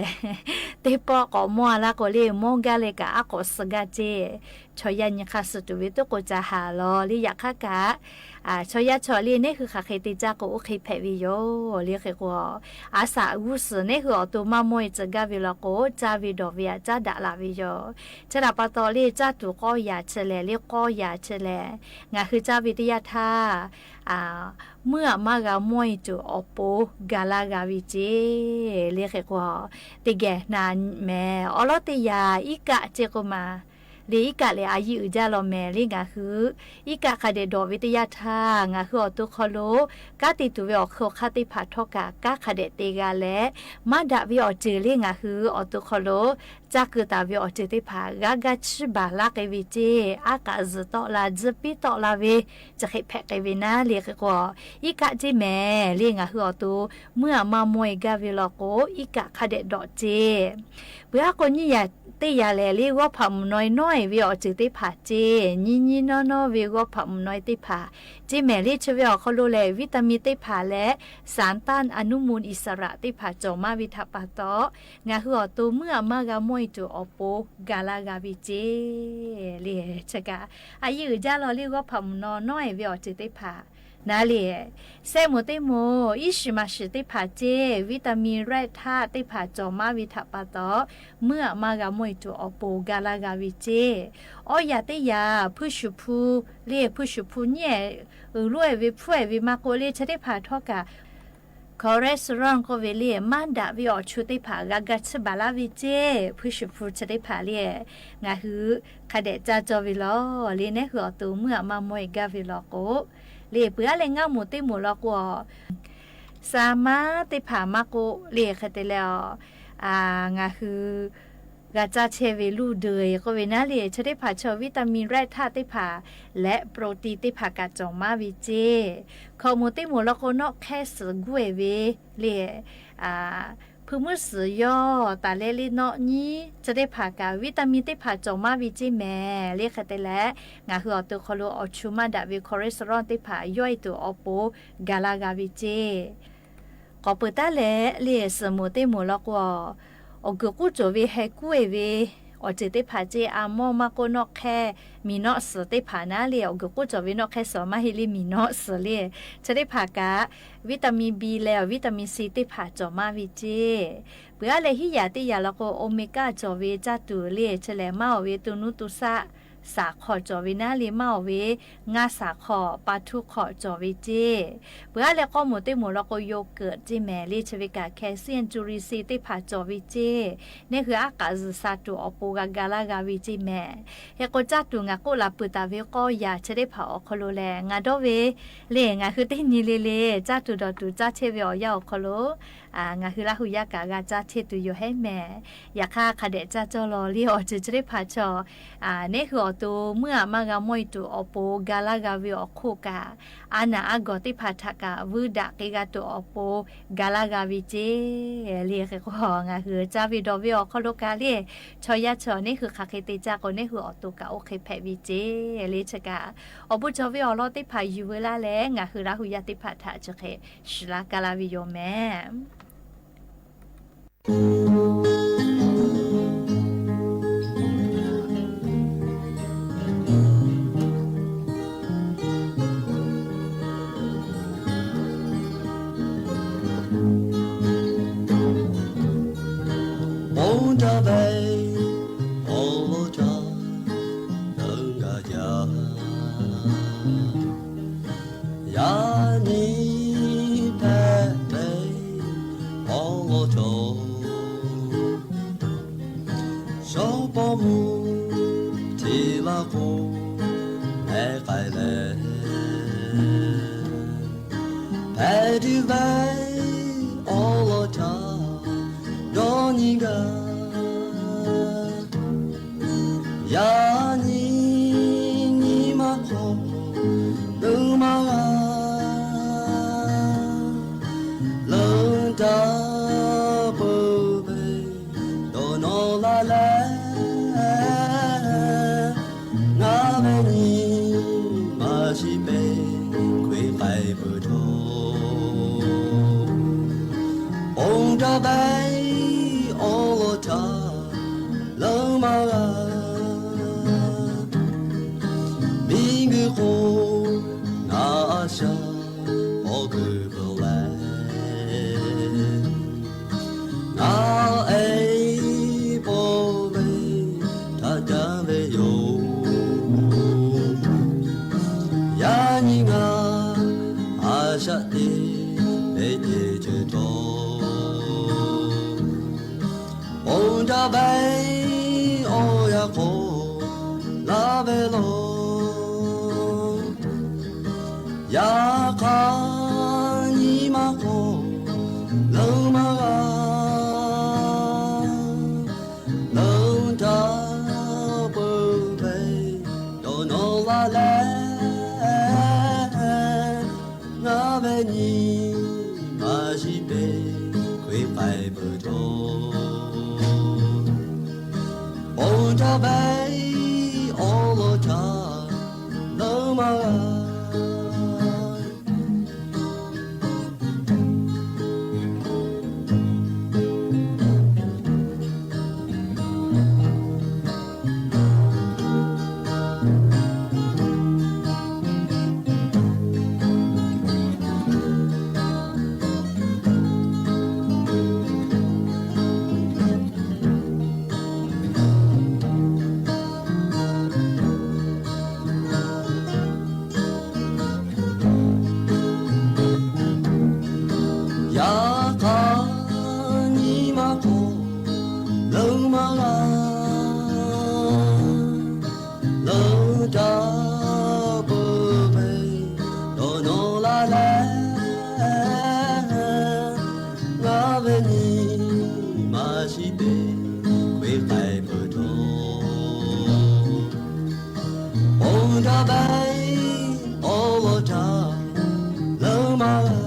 Teˇ pawˆ k'awꞈ mawˇ-a laˇ k'o le, mawˇ gaˇ leh kaꞈ aˉ k'awꞈ suh gaˇ ceˇ. Chaw yaˇ nyi hk'aˇ suh tuˬ ve teˇ k'o ca haˍ lawˬ le. Yaꞈ hk'aˇ kaꞈ, chaw yaˇ chaw le neˇ hui hk'aˬ hk'e te caˇ k'o oˇ hk'e hpehꞈ ve yoˬ le. Hk'e k'o, a shaꞈ g'uˇ suhˍ neˇ hui awˬ to maˇ mawˇ-e tcuh gaˇ ve law k'o, caˇ ve dawˬ ve aꞈ caˉ daꞈ la ve yoˬ. Chi htaꞈ pa taw le caˇ tuˬ k'awˇ yaꞈ chi lehˬ le, k'awˇ yaꞈ chi lehˬ ngaˬ hui caˇ ve teˇ yanˇ htaˇ, muiˉ aꞈ maˇ g'a mawˇ-e tuˬ awˬ pon ga laˇ g'a ve ceˇ le. Hk'e k'o, teˇ geh na mehˍ. Awˬ lawn teˇ yaꞈ iˉ kaˆ ceˇ k'o maˬ, Le iˉ kaˆ lehˬ a yiˇ uiˍ jaˇ law mehˍ le ngaˬ hui. Iˉ kaˆ hk'a dehꞈ dawꞈ ve teˇ yanˇ htaˇ, ngaˬ hui awˬ to hk'aw lo kanˉ te tuˬ ve awˬ hk'e awˬ hk'aˇ teˇ hpaˍ htawˇ kaꞈ kanˉ hk'a dehꞈ te g'a leh, maˇ daꞈ ve awˬ ceuˬ le ngaˬ hui awˬ to hk'aw lo caˇ keu taˍ ve awˬ ceuˬ teˇ hpaˍ g'a ga chiˇ baˬ laˇ k'ai ve ceˇ. Aˉ k'aꞈ zuhˬ tawˆ la, tzuhˇ piˉ tawˆ la ve, chi hk'e hpehꞈ k'ai ve naˉ le hk'e k'o, iˉ kaˆ ceˇ mehˍ le ngaˬ hui awˬ to meuˇ aꞈ maˇ mawˇ e gaˇ ve law k'o, iˉ kaˆ hk'a dehꞈ dawꞈ ceˇ. Peuˬ aˉ k'o nyiˇ yaꞈ teˇ yaꞈ lehˬ le g'awˇ hpaꞈ mvuhˬ naw e nawˉ e ve awˬ ceuˬ teˇ hpaˍ ceˇ. Nyiˇ nyiˇ nawˉ nawˉ ve g'awˇ hpaꞈ mvuhˬ naw e teˇ hpaˍ ceˇ mehˍ le. Chi ve awˬ hk'aw lo lehˬ, vitamin teˇ hpaˍ leh สารต้านอนุมูลอิสระ teˇ hpaˍ cawˬ maˇ ve htaꞈ pa taw, ngaˬ hui awˬ to meuˇ aꞈ maˇ g'a mawˇ e tuˬ awˬ pon ga laˇ g'a ve ceˇ le. Chi kaꞈ a yiˇ uiˍ jaˇ law le g'awˇ hpaꞈ mvuhˬ naw nawˉ e ve awˬ ceuˬ teˇ hpaˍ naˉ le. Sehˆ moˍ teˇ moˍ iˉ shiˍ maˍ shiˍ teˇ hpaˍ ceˇ, vitamin แร่ธาตุ teˇ hpaˍ cawˬ maˇ ve htaꞈ pa taw, meuˇ aꞈ maˇ g'a mawˇ e tuˬ awˬ pon ga laˇ g'a ve ceˇ. Awˇ yaꞈ teˇ yaꞈ hpuiˇ shuˍ hpu le, hpuiˇ shuˍ hpu nyiˉ e uiˍ loˉ e ve hpuˉ e ve maˇ k'oˆ le, chi teˇ hpaˍ htawˇ kaꞈ cholesterol k'oˆ ve le maˇ daꞈ ve awˬ chu teˇ hpaˍ g'a ga chiˇ baˬ laˇ ve ceˇ. Hpuiˇ shuˍ hpu chi teˇ hpaˍ le ngaˬ hui hk'a dehꞈ caˇ cawˇ ve law le, naˉ hui awˬ to meuˇ aꞈ maˇ mawˇ e gaˇ ve law k'o le. Peuˬ aˉ leh ngaˇ moˍ teˇ moˍ law k'o, sa maˉ teˇ hpaˍ maˇ k'oˆ le hk'e te leh, ngaˬ hui g'a caˇ chehˇ ve luˇ deuˬ k'oˆ ve naˉ le, chi teˇ hpaˍ chaw vitamin แร่ธาตุ teˇ hpaˍ leh โปรตีน teˇ hpaˍ kaꞈ cawˬ maˇ ve ceˇ. Hkawꞈ moˍ teˇ moˍ law k'o nawˆ hk'ehˇ suhˍ guˇ e ve le, hpui muiˉ suhˍ yawˇ taˍ leh le nawˆ nyiˉ chi teˇ hpaˍ kaꞈ vitamin teˇ hpaˍ cawˬ maˇ ve ceˇ mehˍ le hk'e te leh, ngaˬ hui awˬ to hk'aw lo awˬ chu maˇ daꞈ ve cholesterol teˇ hpaˍ yawˇ e tuˬ awˬ pon ga laˇ g'a ve ceˇ. K'awꞈ peuˬ taˉ leh le suhˍ moˍ teˇ moˍ law k'o, awˬ guiˬ k'oˆ cawˬ ve heh kuˉ e ve awˬ ceuˬ teˇ hpaˍ ceˇ. A mawˇ maˇ k'oˆ nawˆ hk'ehˇ miˬ nawˆ suhˍ teˇ hpaˍ naˉ le, awˬ guiˬ k'oˆ cawˬ ve nawˆ hk'ehˇ suhˍ maˇ heˆ le, miˬ nawˆ suhˍ le. Chi teˇ hpaˍ kaꞈ vitamin B leh vitamin C teˇ hpaˍ cawˬ maˇ ve ceˇ. Peuˬ aˉ leh hiˉ yaꞈ teˇ yaꞈ law k'o omega cawˬ ve caˇ tuˬ le, chi lehˬ maˇ awˬ ve to nuˇ to shaˆ saˍ hk'awꞈ cawˬ ve naˉ le, maˇ awˬ ve ngaˇ saˍ hk'awꞈ pa htuˇ hk'awꞈ cawˬ ve ceˇ. Peuˬ aˉ leh k'awˇ moˍ teˇ moˍ law k'o yogurt ceˇ mehˍ le, chi ve kaꞈ แคลเซียม จุลินทรีย์ teˇ hpaˍ cawˬ ve ceˇ. Naˉ hui aˉ k'aꞈ zuhˬ sha tuˬ awˬ pon g'a ga laˇ g'a ve ceˇ mehˍ. Hk'e k'o caˇ tuˬ ngaˬ k'oˆ laˬ peuˬ taˍ ve k'awˇ yaꞈ chi teˇ hpaˍ awˬ hk'aw lo lehˬ, ngaˬ dawˇ ve le ngaˬ hui teˇ nyi le le caˇ tuˬ dawˬ tuˬ caˇ chehˇ ve awˬ yanˇ awˬ hk'aw lo ngaˬ hui Laˇ hu yaˇ kaꞈ g'a caˇ chehˇ tuˬ yoˬ hehˉ mehˍ. Yaꞈ hk'aˇ hk'a dehꞈ caˇ cawˇ law le awˬ ceuˬ chi teˇ hpaˍ chaw, neˉ hui awˬ to meuˇ aꞈ maˇ g'a mawˇ e tuˬ awˬ pon ga laˇ g'a ve awˬ hk'oˆ kaꞈ, a naˍ a gawˬ teˇ hpaˍ htaꞈ kaꞈ vuiˇ daꞈ k'ai g'a tuˬ awˬ pon ga laˇ g'a ve ceˇ. Le hk'e k'o ngaˬ hui caˇ ve dawˬ ve awˬ hk'aw lo kaꞈ le, chaw yaˇ chaw neˉ hui hk'aˬ hk'e te caˇ k'o neˉ hui awˬ to kaꞈ oˇ hk'e hpehꞈ ve ceˇ. Le chi kaꞈ awˬ bon cawˬ ve awˬ lawn teˇ hpaˍ yuˬ veu laˇ leh ngaˬ hui Laˇ hu yaˇ teˇ hpaˍ htaꞈ chi hk'e shiˍ laˇ ka laˇ ve yoˬ mehˍ. Bon daꞈ ve awˬ lawn caˇ leuˉ gaˇ jaˇ. Yaꞈ nyi hpehꞈ ve awˬ lawn caˇ, shawˉ pawˇ mvuh hti laˇ k'o, hpehꞈ k'ai leh, hpehꞈ tuˬ ve awˬ lawn caˇ dawˇ nyi gaˇ. Yaꞈ nyi nyi ma hk'aw leuˉ maˇ g'a leuˉ daꞈ peuˬ ve dawˇ nawˬ laˇ leh, ngaˬ ve nyi ma shiˍ peˇ hk'e k'ai peuˬ htawˇ, bon daꞈ ve awˬ lawn caˇ leuˉ maˇ g'a. Miˬguiˬ hk'oˆ ngaˬ a shaꞈ k'awꞈ kuiˬ peuˬ leh, ngaˬ e paw ve htaꞈ jaˇ ve yoˬ. Yaꞈ nyi ngaˬ a shaꞈ teˇ ve teˇ ceuˬ htawˇ, bon daꞈ ve awˬ yanˇ hk'aw Yaꞈ hk'aˇ nyi ma k'o, leuˉ maˇ g'a. Leuˉ daꞈ peuˬ ve dawˇ nawˇ la leh, ngaˬ ve nyi ma shiˍ peˬ hk'e k'ai peuˬ htawˇ, ponˬ htaˇ ve awˬ lawn htaꞈ leuˉ maˇ g'a. Yaꞈ hk'aˇ nyi ma k'o, leuˉ maˇ g'a. Leuˉ daꞈ peuˬ ve dawˇ nawˇ la leh, ngaˬ ve nyi ma shiˍ peˬ hk'e k'ai peuˬ htawˇ, ponˬ htaˇ ve awˬ lawn htaꞈ leuˉ maˇ g'a.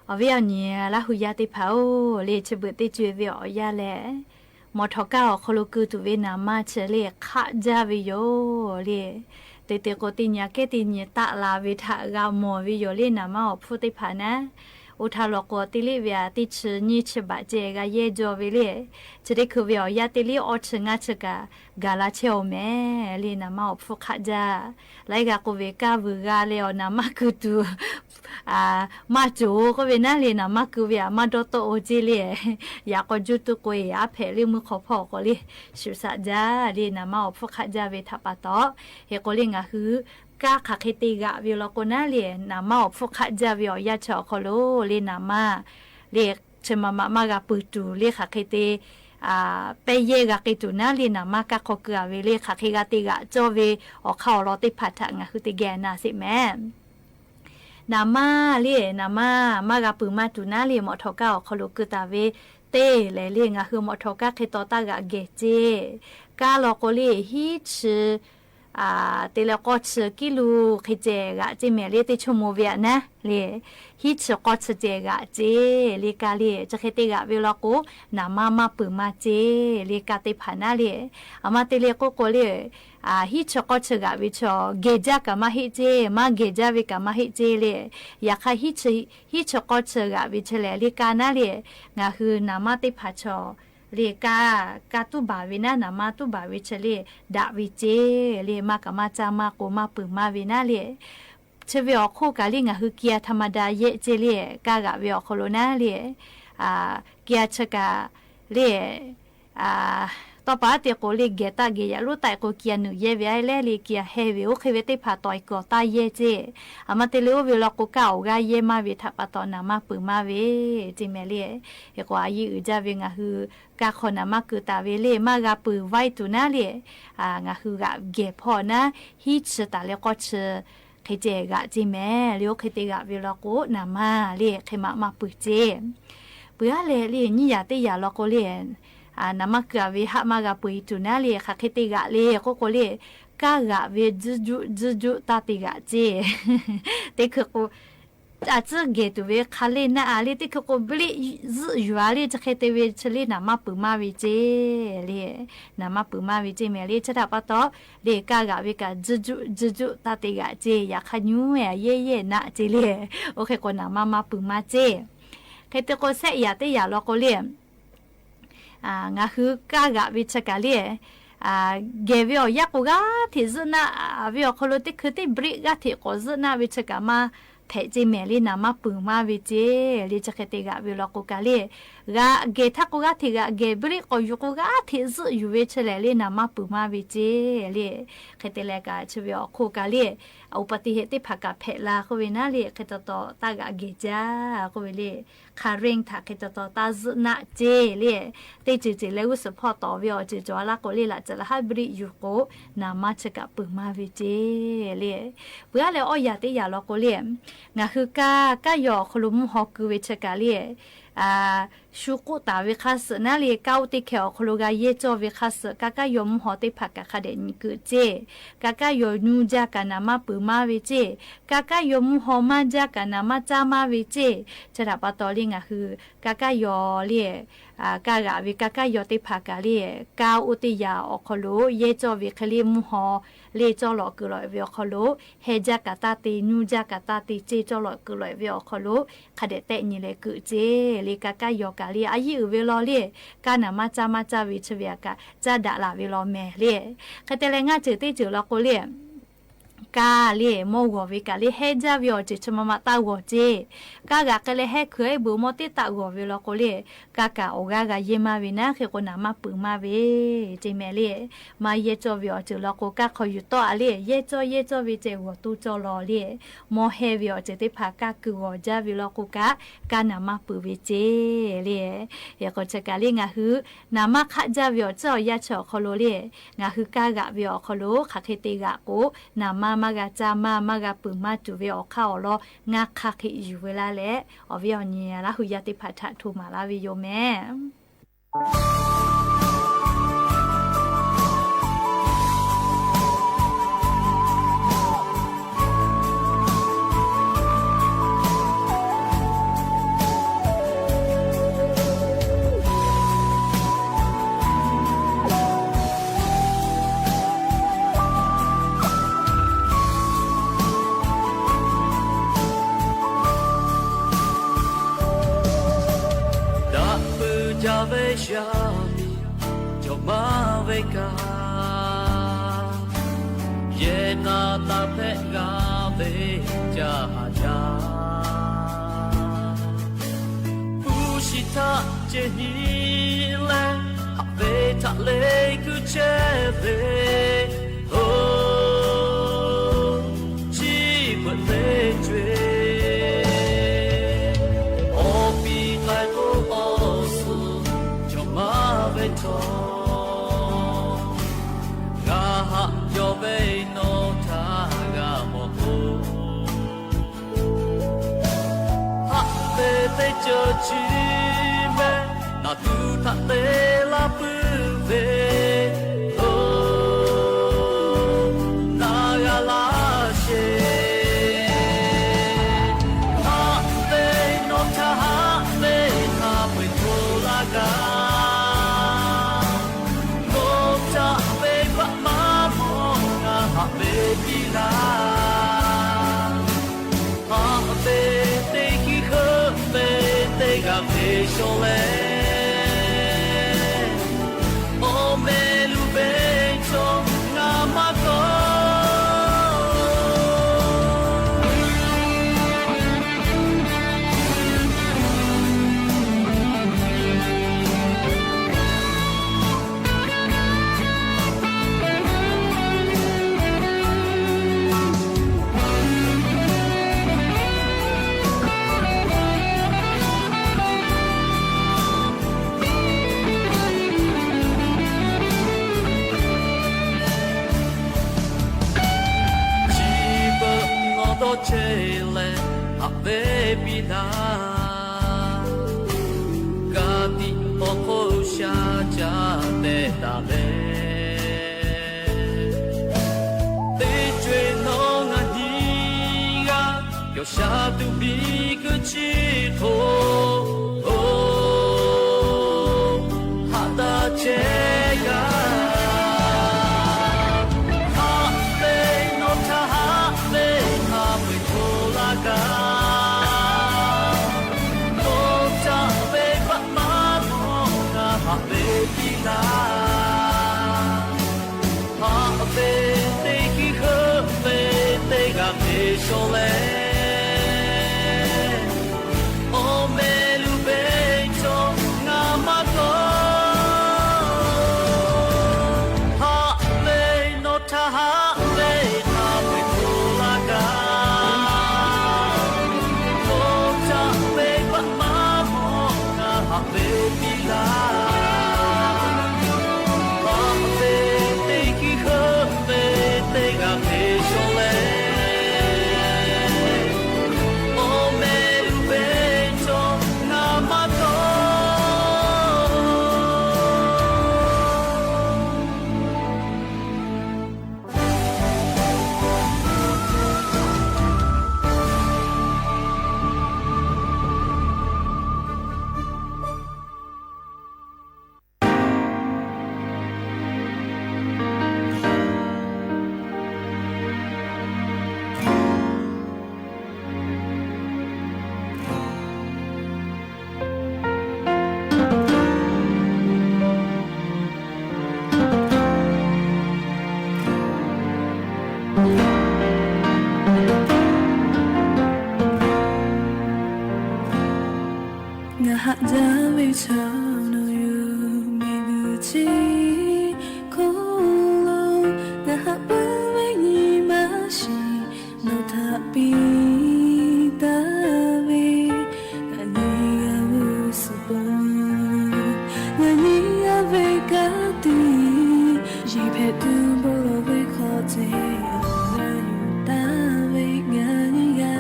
Awˬ viˉ awˬ nyi Laˇ hu yaˇ teˇ hpaˍ-oˬ, le chi beuꞈ teˇ co-e ve awˬ yanˇ lehˬ, mawꞈ htawꞈ kaˇ awˬ hk'aw lo keu tuˬ ve naˍ manˇ chi le hk'aˆ jaˇ ve yoˬ le. Teˇ te k'o teˇ nyi kehˉ teˇ nyi taˆ la ve htaꞈ g'a mawˬ ve yoˬ le. Naˍ manˇ awˬ hpfuhˇ teˇ hpaˍ naˉ, oˇ htaˇ lawˬ k'o teˇ liˇ ve aꞈ teˇ chi nyiˇ chi baꞈ ceh g'a yehˇ jaw ve le. Chi teˇ hkui ve awˬ yanˇ teˇ liˇ awˇ chi ngaˇ chi kaꞈ gaˬ la chehˇ-oˬ mehˍ le. Naˍ manˇ awˬ hpfuhˇ hk'aˆ jaˇ. Laiˉ g'a k'oˆ ve kaˇ vuiˬ g'a leh awˬ naˍ manˇ keu tuˬ maˇ cawˬ-oˬ k'oˆ ve naˉ le. Naˍ manˇ keu ve aꞈ maˇ dawˇ tawˆ-oˬ ceˇ le. Yaꞈ k'aw juˇ tuˇ k'oꞈ-e aˉ hpehꞈ le meuˇ hk'aw hpawˇ k'o le, shu shaꞈ jaˇ le. Naˍ manˇ awˬ hpfuhˇ hk'aˆ jaˇ ve htaꞈ pa taw, hk'e k'o le ngaˬ hui kaˇ hk'aˬ hk'e te g'aꞈ ve law k'o naˉ le, naˍ manˇ awˬ hpfuhˇ hk'aˆ jaˇ ve awˬ yanˇ chi awˬ hk'aw lo le naˍ manˇ le chi ma ma maˇ g'a peuˬ tuˬ le hk'aˬ hk'e te pehˇ yehˇ g'a k'ai tuˬ naˉ le. Naˍ manˇ kaˇ hk'aw keu-a ve le hk'aˬ hk'e g'a te g'aꞈ cawˇ ve awˬ hk'aˇ awˬ lawn teˇ hpaˍ htaꞈ ngaˬ hui te geh na sheˍ mehˍ. Naˍ manˇ le, naˍ manˇ maˇ g'a peuˬ maˇ tuˬ naˉ le, mawꞈ htawꞈ kaˇ awˬ hk'aw lo keu taˍ ve teˇ lehˬ le, ngaˬ hui mawꞈ htawꞈ kaˇ hk'e taw taˇ g'aꞈ gehˬ ceˇ. Kaˇ law k'o le hiˉ chi te leh k'awˇ chi kiˉ lo hk'e ceh g'aꞈ ceˇ mehˍ le. Teˇ chaw mo ve aꞈ naˉ le, hiˉ chi k'awˇ chi ceh g'aꞈ ceˇ le. Kaˇ le chi hk'e te g'aꞈ ve law k'o, naˍ manˇ maˇ peuˬ maˇ ceˇ le. Kaˇ teˇ hpaˍ naˉ le, aˬ ma te le k'oˆ k'o le, hiˉ chi k'awˇ chi g'aꞈ ve chaw gehˬ jaˇ kaꞈ maˇ heˆ ceˇ, maˇ gehˬ jaˇ ve kaꞈ maˇ heˆ ceˇ le. Yaꞈ hk'aˇ hiˉ chi k'awˇ chi g'aꞈ ve chi lehˬ le kaˇ naˉ le, ngaˬ hui naˍ manˇ teˇ hpaˍ chaw le kaˇ, kaˇ tuˉ baˬ ve naˉ, naˍ manˇ tuˉ baˬ ve chi le daꞈ ve ceˇ le. Maˇ kaꞈ maˇ caˇ maˇ k'o maˇ peuˬ maˇ ve naˉ le. Chi ve awˬ hk'oˆ kaꞈ le ngaˬ hui kia ธรรมดา yehˆ ceˇ le. Kaˇ g'aꞈ ve awˬ hk'aw lo naˉ le, kia chi kaꞈ le tawˇ pa te k'o le gehˬ taˆ gehˬ yaꞈ lonˉ taˆ k'o kia nuiˬ yehˇ ve a lehˉ le kia heh ve oˇ hk'e ve teˇ hpaˍ tawˍ e kuiˬ awˬ taˇ yehˇ ceˇ. Aˬ ma te le oˇ ve law k'o kaˇ awˬ g'aˇ yehˇ maˇ ve htaꞈ pa taw naˍ manˇ peuˬ maˇ ve ceˇ mehˍ le. Hk'e k'o a yeˇ uiˍ jaˇ ve ngaˬ hui kaˇ hk'aw naˍ manˇ keu taˍ ve le maˇ g'a peuˬ vaiˇ tuˬ naˉ le, ngaˬ hui g'aꞈ gehˬ hpawˇ naˉ hiˉ chi taˍ leh k'awˇ chi hk'e ceh g'aꞈ ceˇ mehˍ le. Oˇ hk'e te g'aꞈ ve law k'o naˍ manˇ le hk'e ma maˇ peuˬ ceˇ. Peuˬ-a leh le nyiˇ yaꞈ teˇ yaꞈ law k'o le, naˍ manˇ keu-a ve haˆ maˇ g'a peuˬ-e tuˬ naˉ le hk'aˬ hk'e te g'aꞈ le k'oˆ k'o le, kaˇ g'aꞈ ve tzuhˇ juˆ tzuhˇ juˆ taˇ te g'aꞈ ceˇ. Teˇ hkui k'o a tcuhˉ gehˬ tuˬ ve hk'a le naˆ-a le, teˇ hkui k'o briˆ zuhˆ yuˬ-a le, chi hk'e te ve chi le naˍ manˇ peuˬ maˇ ve ceˇ le. Naˍ manˇ peuˬ maˇ ve ceˇ mehˍ le. Chi htaꞈ pa taw le kaˇ g'aꞈ ve kaꞈ tzuhˇ juˆ tzuhˇ juˆ taˇ te g'aꞈ ceˇ. Yaꞈ hk'aˇ nyiˇ-a yehˇ yehˇ naˆ ceˇ le. Oˇ hk'e k'o naˍ manˇ maˇ peuˬ maˇ ceˇ. Hk'e te k'o shehˆ yaꞈ teˇ yaꞈ law k'o le ngaˬ hui kaˇ g'aꞈ ve chi kaꞈ le gehˬ ve awˬ yanˇ k'o g'aˇ hteꞈ zuhˆ naˆ ve awˬ hk'aw lo teˇ hkui teˇ briˆ g'aˇ hteꞈ k'awꞈ zuhˆ naˆ ve chi kaꞈ maˇ hpehꞈ ceˇ mehˍ le. Naˍ manˇ peuˬ maˇ ve ceˇ le. Chi hk'e te g'aꞈ ve law k'o kaꞈ le g'aꞈ gehˬ htaˇ k'o g'aˇ hteꞈ g'aꞈ gehˬ briˆ k'awꞈ yuˬ k'o g'aˇ hteꞈ zuhˆ yuˬ ve chi lehˬ le naˍ manˇ peuˬ maˇ ve ceˇ le. Hk'e te leh kaꞈ chi ve awˬ hk'oˆ kaꞈ le อุบัติเหตุ teˇ hpaˍ kaꞈ hpehꞈ la k'oˆ ve naˉ le hk'e taw taw taˇ g'aꞈ gehˬ jaˇ k'oˆ ve le. Hk'aˬ ring htaꞈ hk'e taw taw taˇ zuhˆ naˆ ceˇ le. Teˇ ceuˬ ceuˬ leh g'uˇ suhˍ hpawˇ tawˍ ve awˬ ceuˬ cawˬ laˇ k'o le laꞈ ceuˬ laꞈ haˉ briˆ yuˬ k'o naˍ manˇ chi kaꞈ peuˬ maˇ ve ceˇ le. Peuˬ-a leh awˇ yaꞈ teˇ yaꞈ law k'o le ngaˬ hui kaˇ kaˇ yaw awˬ hk'aw lo mvuhˇ haw keu ve chi kaꞈ le shu k'oˆ taˍ ve hk'a suhˍ naˉ le kaˇ oˇ teˇ hkeh awˬ hk'aw lo g'a yehˇ cawˇ ve hk'a suhˍ kaˇ kaˇ yaw mvuhˇ haw teˇ hpaˍ kaꞈ hk'a dehꞈ nyi keu ceˇ. Kaˇ kaˇ yaw nuˇ jaˇ kaꞈ naˍ manˇ peuˬ maˇ ve ceˇ. Kaˇ kaˇ yaw mvuhˇ haw maˇ jaˇ kaꞈ naˍ manˇ caˇ maˇ ve ceˇ. Chi htaꞈ pa taw le ngaˬ hui kaˇ kaˇ yaw le kaˇ g'aꞈ ve kaˇ kaˇ yaw teˇ hpaˍ kaꞈ le kaˇ oˇ teˇ yaꞈ awˬ hk'aw lo yehˇ cawˇ ve hk'e le mvuhˇ haw le cawˇ lawꞈ keu lawꞈ ve awˬ hk'aw lo heh jaˇ kaꞈ taˇ te, nuˇ jaˇ kaꞈ taˇ te ceˇ cawˇ lawꞈ keu lawꞈ ve awˬ hk'aw lo hk'a dehꞈ tehˆ nyi leh keu ceˇ le. Kaˇ kaˇ yaw kaꞈ le a yeˇ uiˍ ve law le kaˇ naˍ manˇ caˇ maˇ caˇ ve chi ve aꞈ kaꞈ caˇ daꞈ la ve law mehˍ le. Hk'e te leh ngaˇ ceuˬ teˇ ceuˬ law k'o le kaˇ le mawˇ g'awˬ ve kaꞈ le heh jaˇ ve awˬ ceuˬ chi ma ma taˇ g'awˬ ceˇ. Kaˇ g'aꞈ k'ai leh heh hkui-a iˉ beuꞈ mawˇ teˇ taˆ g'awˬ ve law k'o le kaˇ kaꞈ awˬ g'aˇ g'a yehˇ maˇ ve naˉ hk'e k'o naˍ manˇ peuˬ maˇ ve ceˇ mehˍ le. Maˇ yehˇ cawˇ ve awˬ ceuˬ law k'o kaˇ hk'aw yuˬ tawˆ-a le yehˇ cawˇ yehˇ cawˇ ve ceh g'awˬ toˇ cawˇ law le. Mawˇ heh ve awˬ ceuˬ teˇ hpaˍ kaˇ keu g'awˬ jaˇ ve law k'o kaꞈ kaˇ naˍ manˇ peuˬ ve ceˇ le. Hk'e k'o chi kaꞈ le ngaˬ hui naˍ manˇ hk'aˆ jaˇ ve awˬ ceuˬ awˬ yanˇ chi awˬ hk'aw lo le ngaˬ hui kaˇ g'aꞈ ve awˬ hk'aw lo hk'aˬ hk'e te g'aꞈ k'o naˍ manˇ maˇ g'a caˇ maˇ maˇ g'a peuˬ maˇ tuˬ ve awˬ hk'aˇ awˬ lawn ngaˇ hk'aˇ hk'e yuˬ ve laˇ leh awˬ viˉ awˬ nyi Laˇ hu yaˇ teˇ hpaˍ htaꞈ hto maˍ laˇ ve yoˬ mehˍ. Yaˇ miˇ cawˬ maˇ ve kaꞈ, yehˬ k'a taˇ hpehꞈ g'a ve caˇ jaˇ. Hpu shi htaꞈ ceh nyi leh, haꞈ ve htaꞈ leh kuˇ chehˇ ve, oˬ, chi beuꞈ teˇ co-e. Awˬ piˍ k'ai k'o awˬ suhˍ cawˬ maˇ ve htawˇ, g'a haꞈ yawˇ ve nawˬ htaꞈ g'a mawˬ k'o, haꞈ ve teˇ ceuˬ chi mehˆ naˬ tuˬ htaꞈ te laˇ puiˉ ve, oˬ, naˬ g'a laˇ sheˍ. Haꞈ ve nawˬ htaꞈ haꞈ ve hk'a peu-eˬ hto laˇ gaˇ. Nawˬ htaꞈ venˇ baˆ maˇ mawˬ, ngaˬ haꞈ ve piˇ laˇ. Haꞈ ve teˇ hkiˇ heuˆ ve teˇ g'aˇ hk'e shaw leh, awˬ meh luˬ ve chaw ngaˬ maˇ kawˆ. Chi beuꞈ nawˬ dawˇ chehˇ leh haꞈ ve piˇ laˇ. Ka tiꞈ awˬ hk'oˆ sha caˇ tehꞈ taˍ leh, teˇ co-e nawˬ ngaˬ nyi g'aˇ cawˬ sha tuˬ piˇ kuiˬ chi hk'oˆ, oˬ, haꞈ taˇ chehˇ g'a. Haꞈ ve nawˬ htaꞈ haꞈ ve hk'a peu-eˬ hto laˇ gaˇ. Nawˬ htaꞈ venˇ baˆ maˇ mawˬ, ngaˬ haꞈ ve piˇ laˇ. Haꞈ ve teˇ hkiˇ heuˆ ve teˇ g'aˇ hk'e shaw leh, awˬ meh luˬ ve chaw ngaˬ maˇ kawˆ. Haꞈ ve nawˬ htaꞈ haꞈ ve hk'a peu-eˬ hto laˇ gaˇ. Nawˬ htaꞈ venˇ baˆ maˇ mawˬ, ngaˬ haꞈ ve piˇ laˇ. Haꞈ ve teˇ hkiˇ heuˆ ve teˇ g'aˇ hk'e shaw leh, awˬ meh luˬ ve chaw ngaˬ maˇ kawˆ. Ngaˬ haꞈ jaˇ ve chaw nawˬ yoˬ, miˬguiˬ chi hk'oˆ lo ngaˬ haꞈ puiˉ ve nyi ma shiˍ nawˬ htaꞈ piˇ taˍ ve. Ngaˬ nyi g'a ve suhˍ pon, ngaˬ nyi g'a ve ka tiꞈ, yiˬ hpehꞈ tuˬ bon lawˬ ve hk'aw ceh g'a yuˬ taˍ ve. Ngaˬ nyi g'a,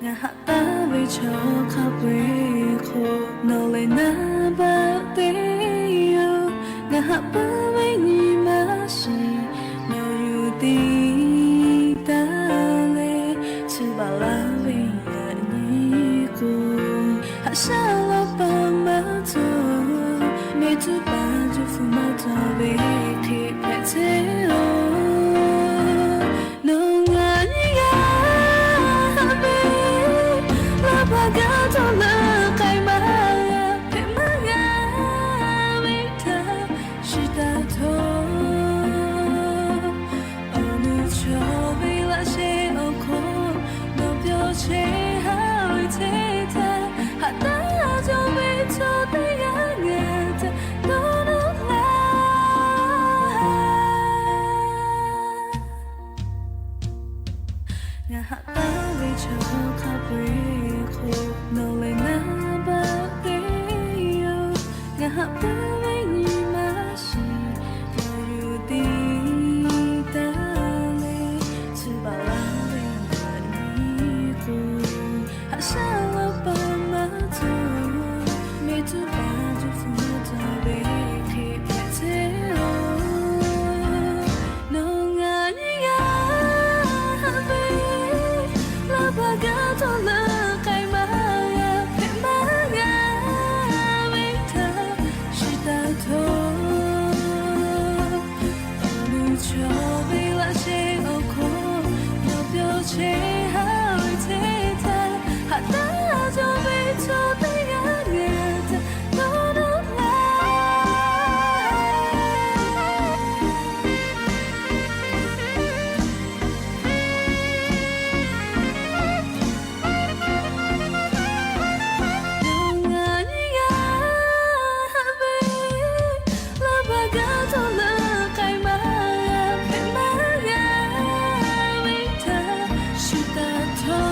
ngaˬ haꞈ taˍ ve chaw hk'a peu-eˬ hk'oˆ nawˬ lehˬ naˍ baˆ te yoˬ. Ngaˬ haꞈ puiˉ ve nyi ma shiˍ nawˬ yuˬ tiˇ taˍ leh, chi baˬ laˇ ve yaꞈ nyi k'o, haꞈ shaˉ laˇ paˍ maˇ cawˬ, mehˆ cuˉ paˍ juˇ hpu maˇ cawˬ ve hk'e hpehꞈ chehˇ-oˬ. Nawˬ ngaˬ nyi g'a haꞈ ve, laˇ paˍ gaˇ cawˬ leh k'ai maˇ g'a, hpehꞈ maˇ g'a. Ngaˬ haꞈ taˉ ve chaw hk'a peu-eˬ hk'oˆ nawˬ lehˬ ngaˇ baˆ te yoˬ. Ngaˬ haꞈ taˉ ve nyi ma shiˍ, yawˇ yuˬ tiˉ taˍ leh, chi baˬ laˇ ve maˇ nyi k'o, haꞈ shaˉ laˇ paˍ maˇ cawˬ, mehˆ cuˉ paˍ cuˇ suh maˇ cawˬ ve hk'e hpehꞈ chehˇ-oˬ. Nawˬ ngaˬ nyi g'a haꞈ ve, laˇ baˬ gaˇ tawˆ leuˬ k'ai maˇ g'a hpehꞈ maˇ g'a ve htaꞈ shiˍ taˍ htawˇ, nawˬ nuˇ chaw ve laꞈ sheh awˬ hk'aw nawˬ pyawˇ chehˇ haˉ ve teˇ htaˇ, haꞈ taˉ cawˬ ve chaw teˇ g'aˇ ngaˬ htaꞈ dawˇ nawˇ laˇ. Nawˬ ngaˬ nyi g'a haꞈ ve, laˇ baˬ gaˇ tawˆ leuˬ k'ai maˇ g'a hpehꞈ maˇ g'a ve htaꞈ shiˍ taˍ htawˇ,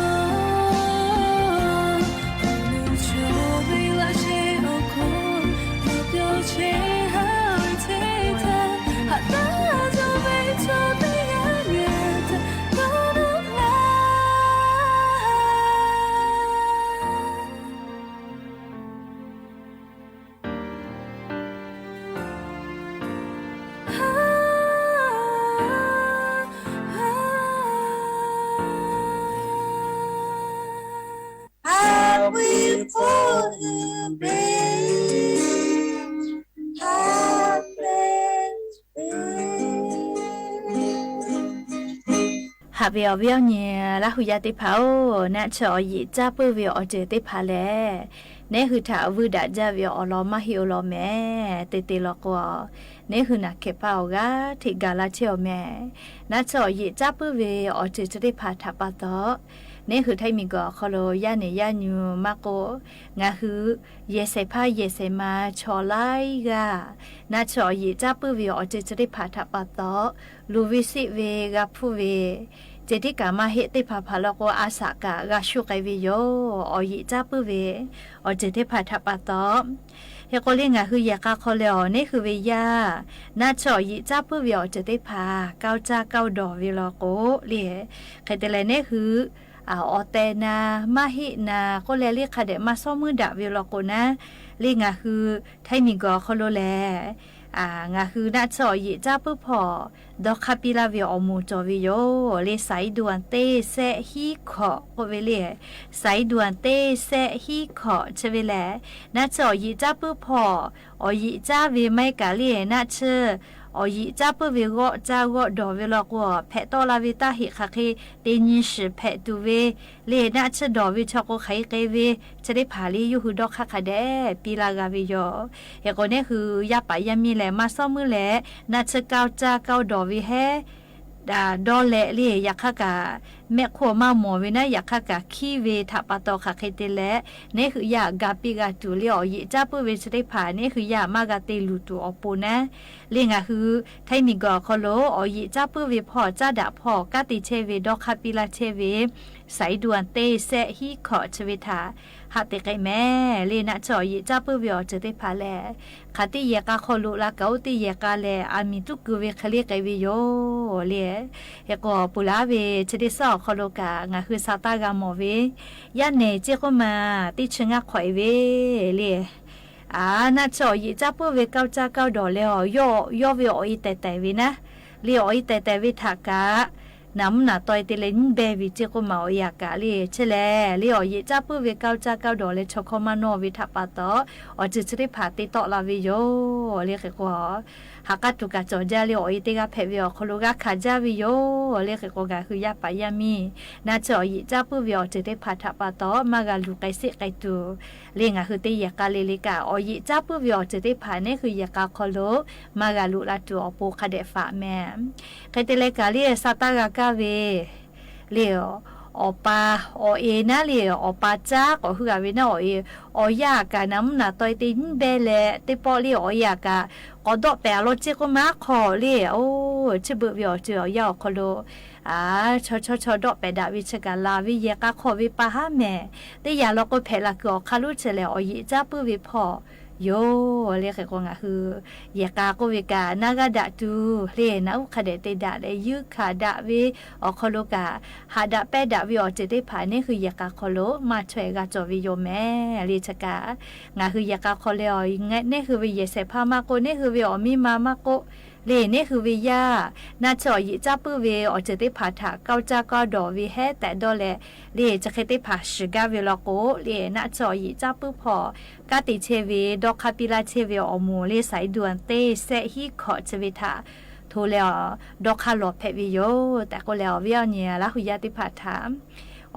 nawˬ nuˇ chaw ve laꞈ sheh awˬ hk'aw nawˬ pyawˇ chehˇ haˉ ve teˇ htaˇ, haꞈ taˉ cawˬ ve chaw teˇ g'aˇ ngaˬ htaꞈ dawˇ nawˇ laˇ. Haꞈ ve awˬ viˉ awˬ nyi Laˇ hu yaˇ teˇ hpaˍ-oˬ, naˆ tsuhˇ awˬ yeꞈ caˇ puiˉ ve awˬ ceuˬ teˇ hpaˍ lehˬ, neˉ hui htaꞈ vuiˇ daꞈ jaˇ ve awˬ lawn maˇ heˆ-oˬ law mehˍ. Te te law k'o, neˉ hui naˬ hkehˍ hpaˇ awˬ g'aˇ hteꞈ gaˬ la chehˇ-oˬ mehˍ. Naˆ tsuhˇ awˬ yeꞈ caˇ puiˉ ve awˬ ceuˬ chi teˇ hpaˍ htaꞈ pa taw, neˉ hui htaiˇ miˬ guiˬ awˬ hk'aw lo yaˇ nehˬ yaˇ nyu maˇ k'oˆ, ngaˬ hui yehˬ shehˍ hpaˇ yehˬ shehˍ ma chaw laiˉ g'aˇ, naˆ tsuhˇ awˬ yeꞈ caˇ puiˉ ve awˬ ceuˬ chi teˇ hpaˍ htaꞈ pa taw, luˬ ve seˆ ve g'a hpuˇ ve, ceh tiˉ kaꞈ maˇ heˆ, teˇ hpaˍ hpaˍ law k'o a shaꞈ kaꞈ g'a shuˆ k'ai ve yoˬ. Awˬ yeꞈ caˇ puiˉ ve awˬ ceuˬ teˇ hpaˍ htaꞈ pa taw, hk'e k'o le ngaˬ hui yehˬ k'a hk'aw leh awˬ neˉ hui ve yaˇ, naˆ tsuhˇ awˬ yeꞈ caˇ puiˉ ve awˬ ceuˬ teˇ hpaˍ kaoˇ caˇ kaoˇ dawˬ ve law k'o le, hk'e te leh neˉ hui awˬ tehˬ na, maˇ heˆ na k'oˆ leh le hk'a dehꞈ maˇ shawˉ meuˇ daꞈ ve law k'o naˉ, le ngaˬ hui htaiˇ miˬ guiˬ awˬ hk'aw lo lehˬ, ngaˬ hui naˆ tsuhˇ awˬ yeꞈ caˇ puiˉ hpawˇ dawˇ hk'aˇ piˇ laˇ ve awˬ moˍ cawˬ ve yoˬ. Le สายด่วน เจ็ดแสนห้าหมื่น k'oˆ ve le, สายด่วน เจ็ดแสนห้าหมื่น chi ve lehˬ, naˆ tsuhˇ awˬ yeꞈ caˇ puiˉ hpawˇ awˬ yeꞈ caˇ ve maˇ heˆ kaꞈ le naˆ tsuhˇ awˬ yeꞈ caˇ puiˉ ve g'awˆ caˇ g'awˆ dawˬ ve law k'o, hpehꞈ tawˆ la ve taˇ heꞈ hk'aˬ hk'e te nyi shiˍ hpehꞈ tuˬ ve le, naˆ tsuhˇ dawˬ ve chaw k'o hk'aˬ hk'e k'ai ve, chi teˇ hpaˍ le yawˇ hui dawˇ hk'aˇ hk'a dehꞈ piˇ laˇ g'a ve yoˬ. Hk'e k'o neˉ hui yaˇ paˍ yaˇ miˇ lehˬ maˇ shawˉ meuˇ leh naˆ tsuhˇ kaoˇ caˇ kaoˇ dawˬ ve heˉ dawˇ leh le, yaꞈ hk'aˇ kaꞈ mehˆ hk'oˆ maˇ mawˬ ve naˉ, yaꞈ hk'aˇ kaꞈ hkiˉ ve htaꞈ pa taw hk'aˬ hk'e te leh, neˉ hui yaˇ ga piˇ g'a tuˬ le, awˬ yeꞈ caˇ puiˉ ve chi teˇ hpaˍ neˉ hui yaˇ maˇ g'a te luˬ tuˬ awˬ pon naˉ, le ngaˬ hui htaiˇ miˬ guiˬ awˬ hk'aw lo awˬ yeꞈ caˇ puiˉ ve hpawˇ caˇ daꞈ hpawˇ kanˉ te chehˇ ve dawˇ hk'aˇ piˇ laˇ chehˇ ve สายด่วน เจ็ดแสนห้าหมื่น chi ve htaꞈ haꞈ te k'ai mehˍ. Le naˆ tsuhˇ awˬ yeꞈ caˇ puiˉ ve awˬ ceuˬ teˇ hpaˍ lehˬ, hk'aˬ teˇ yehˬ k'a hk'aw lo la kaꞈ oˇ teˇ yehˬ k'a lehˬ aˬ miˍ tuˉ keu ve hk'e le k'ai ve yoˬ le. Hk'e k'o, peuˬ laˇ ve chi teˇ suhˉ awˬ hk'aw lo kaꞈ ngaˬ hui sha taˇ g'a mawˬ ve, yaˇ nehˬ ceˇ k'oˆ ma teˇ chi ngaˇ hk'awꞈ e ve le, naˆ tsuhˇ awˬ yeꞈ caˇ puiˉ ve kaoˇ caˇ kaoˇ dawˬ leh, yawˇ ve awˬ e tehˬ tehˬ ve naˉ, le awˬ e tehˬ tehˬ ve htaꞈ kaꞈ naˍ mvuhˇ naˍ taw e te leh nyiˇ behˇ ve ceˇ k'oˆ ma awˬ e a kaꞈ le, chi lehˬ le awˬ yeꞈ caˇ puiˉ ve kaoˇ caˇ kaoˇ dawˬ leh chaw hkawˇ maˇ nawˇ ve htaꞈ pa taw, awˬ ceuˬ chi teˇ hpaˍ te tawˆ la ve yoˬ le. Hk'e k'o, ha k'aˇ tuˬ kaꞈ cawˬ jaˇ le, awˬ e teˇ g'aˇ hpehꞈ ve awˬ hk'aw lo g'a hkanˍ jaˇ ve yoˬ le. Hk'e k'o, ngaˬ hui yaˇ paˍ yaˇ miˇ naˆ tsuhˇ awˬ yeꞈ caˇ puiˉ ve awˬ ceuˬ teˇ hpaˍ htaꞈ pa taw maˇ g'a luˬ k'ai seˆ k'ai tuˬ le, ngaˬ hui teˇ yehˬ k'a le le kaꞈ awˬ yeꞈ caˇ puiˉ ve awˬ ceuˬ teˇ hpaˍ neˉ hui yehˬ k'a hk'aw lo maˇ g'a loꞈ la tuˬ awˬ pon hk'a dehꞈ faꞈ mehˍ. Hk'e te leh kaꞈ le sha taˇ g'a kaˇ ve le, awˬ pa awˬ e naˉ le, awˬ pa caˉ k'awꞈ hui g'a ve naˉ awˬ e, awˬ yaˇ a kaꞈ naˍ mvuhˇ naˍ taw e te nyiˇ behˇ leh teˇ pawˆ le awˬ e a kaꞈ k'awꞈ dawˆ pehˍ a law ceˇ k'oˆ ma aˉ hk'aw le, oˬ chi beuꞈ ve awˬ ceuˬ awˬ yanˇ awˬ hk'aw lo, a, chaw chaw chaw dawˆ pehˍ daꞈ ve chi kaꞈ laˬ ve yehˬ k'a hk'aw ve pa haˉ mehˍ. Teˇ yanˇ law k'o hpehꞈ la kuiˬ awˬ hk'aˇ lonˉ chi lehˬ, awˬ yeꞈ caˉ puiˉ ve hpawˇ yoˬ le. Hk'e k'o ngaˬ hui yehˬ k'a k'oˆ ve kaꞈ naˇ g'aˇ daꞈ tuˬ le, naꞈ uˉ hk'a dehꞈ te daꞈ leh yuˇ hkanˍ daꞈ ve awˬ hk'aw lo kaꞈ, haꞈ daꞈ pehnˇ daꞈ ve awˬ ceuˬ teˇ hpaˍ neˇ hui yehˬ k'a hk'aw lo maˇ chaweh g'a cawˬ ve yoˬ mehˍ le. Chi kaꞈ ngaˬ hui yehˬ k'a hk'aw leh awˬ, neˇ hui ve yehˬ shehˍ hpaˇ maˇ k'oˆ, neˇ hui ve awˬ miˇ ma maˇ k'oˆ, le neˇ hui ve yaˇ, naˆ tsuhˇ awˬ yeꞈ caˉ puiˉ ve awˬ ceuˬ teˇ hpaˍ htaꞈ kawˇ caˇ kawˇ dawˬ ve hehˉ tehꞈ dawˇ leh, le chi hk'e teˇ hpaˍ shiˍ gaˇ ve law k'o, le naˆ tsuhˇ awˬ yeꞈ caˉ puiˉ hpawˇ kanˉ te chehˇ ve, dawˇ hk'aˇ piˇ laˇ chehˇ ve awˬ moˍ le saiˍ duˬ teˇ sehˆ hiˉ hkawꞈ chi ve htaꞈ hto leh, dawˇ hk'aˇ lawˬ hpehꞈ ve yoˬ tehꞈ k'oˆ leh, awˬ viˉ awˬ nyi Laˇ hu yaˇ teˇ hpaˍ htaꞈ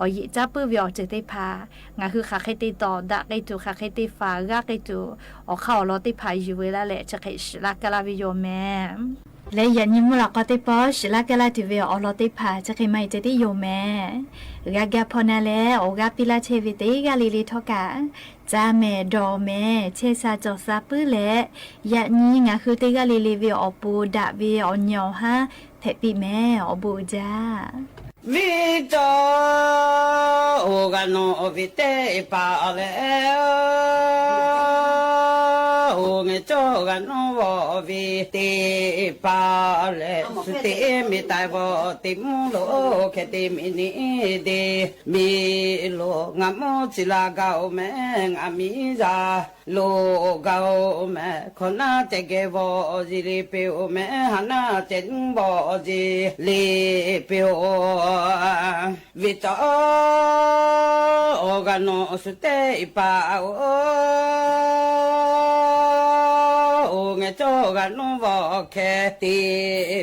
awˬ yeꞈ caˉ puiˉ ve awˬ ceuˬ teˇ hpaˍ ngaˬ hui hk'aˬ hk'e te tawˍ daꞈ k'ai tuˬ, hk'aˬ hk'e te faˍ g'aˇ k'ai tuˬ, awˬ hk'aˇ awˬ lawn teˇ hpaˍ yuˬ ve laˇ leh chi hk'e shiˍ laˇ kaˇ laˇ ve yoˬ mehˍ. Leh yaꞈ nyi mvuhˇ laꞈ k'aw teˇ pawˆ shiˍ laˇ kaˇ laˇ tuˬ ve awˬ lawn teˇ hpaˍ chi hk'e maˇ heˆ ceh tiˉ yoˬ mehˍ. G'a gaˇ hpawˇ na leh awˬ g'aˇ piˇ laˇ chehˇ ve teˇ g'aˇ le le htawˇ kaꞈ, caˇ mehˍ dawˬ mehˍ chehˇ sha cawˬ sha puiˉ leh, yaꞈ nyi ngaˬ hui teˇ g'aˇ le le ve awˬ pon daꞈ ve awˬ nyi awˬ haˉ hpehꞈ piˇ mehˍ. Awˬ bon uiˍ jaˇ. Viˉ cawˇ-oˬ, g'a nawˬ ve teˇ hpaˍ lehˬ, oˬ, ngaˬ cawˇ g'a nawˬ ve teˇ hpaˍ lehˬ, suh teˇ miˬ taiˍ vawˬ teˇ mvuhˇ lo hkeh teˇ miˬ niˆ deˇ miˬ lo ngaˬ mvuhˇ chi la gaˇ-oˬ mehˍ. Ngaˬ miˬ yaˇ lo gaˇ-oˬ mehˍ. Hkawꞈ naˉ ceh geh vawˬ yeˬ le peˇ-oˬ mehˍ. Haˍ naˉ ceh nuˇ vawˬ yeˬ le peˇ-oˬ. Viˉ cawˇ-oˬ, g'a nawˬ suh teˇ hpaˍ-oˬ, oˬ, ngaˬ cawˇ g'a nawˬ vawˬ hkeh teˇ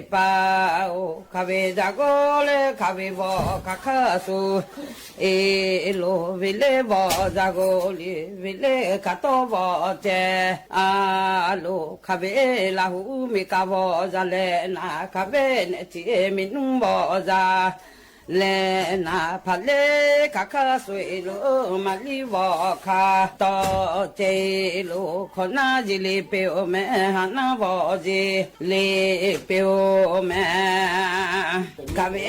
hpaˍ-oˬ. Hk'aˬ ve yaꞈ g'awˇ leh hk'aˬ ve vawˬ hk'aˬ hk'aˇ suh e lo ve leh vawˬ yaꞈ g'awˇ le ve leh hk'aˬ tawˇ vawˬ ceh a lo hk'aˬ ve Laˇ huˍ miˬ kaꞈ vawˬ yaꞈ leh naˍ, hk'aˬ ve nehˬ chi miˬ nuˇ vawˬ yaꞈ leh naˍ, hpaˍ leh hk'aˬ hk'aˇ suh e lo maˇ liˇ vawˬ hk'aˬ tawˇ ceh lo hkawꞈ naˉ yeˬ le peˇ-oˬ mehˍ. Haˍ naˉ vawˬ yeˬ le peˇ-oˬ mehˍ. Hk'aˬ ve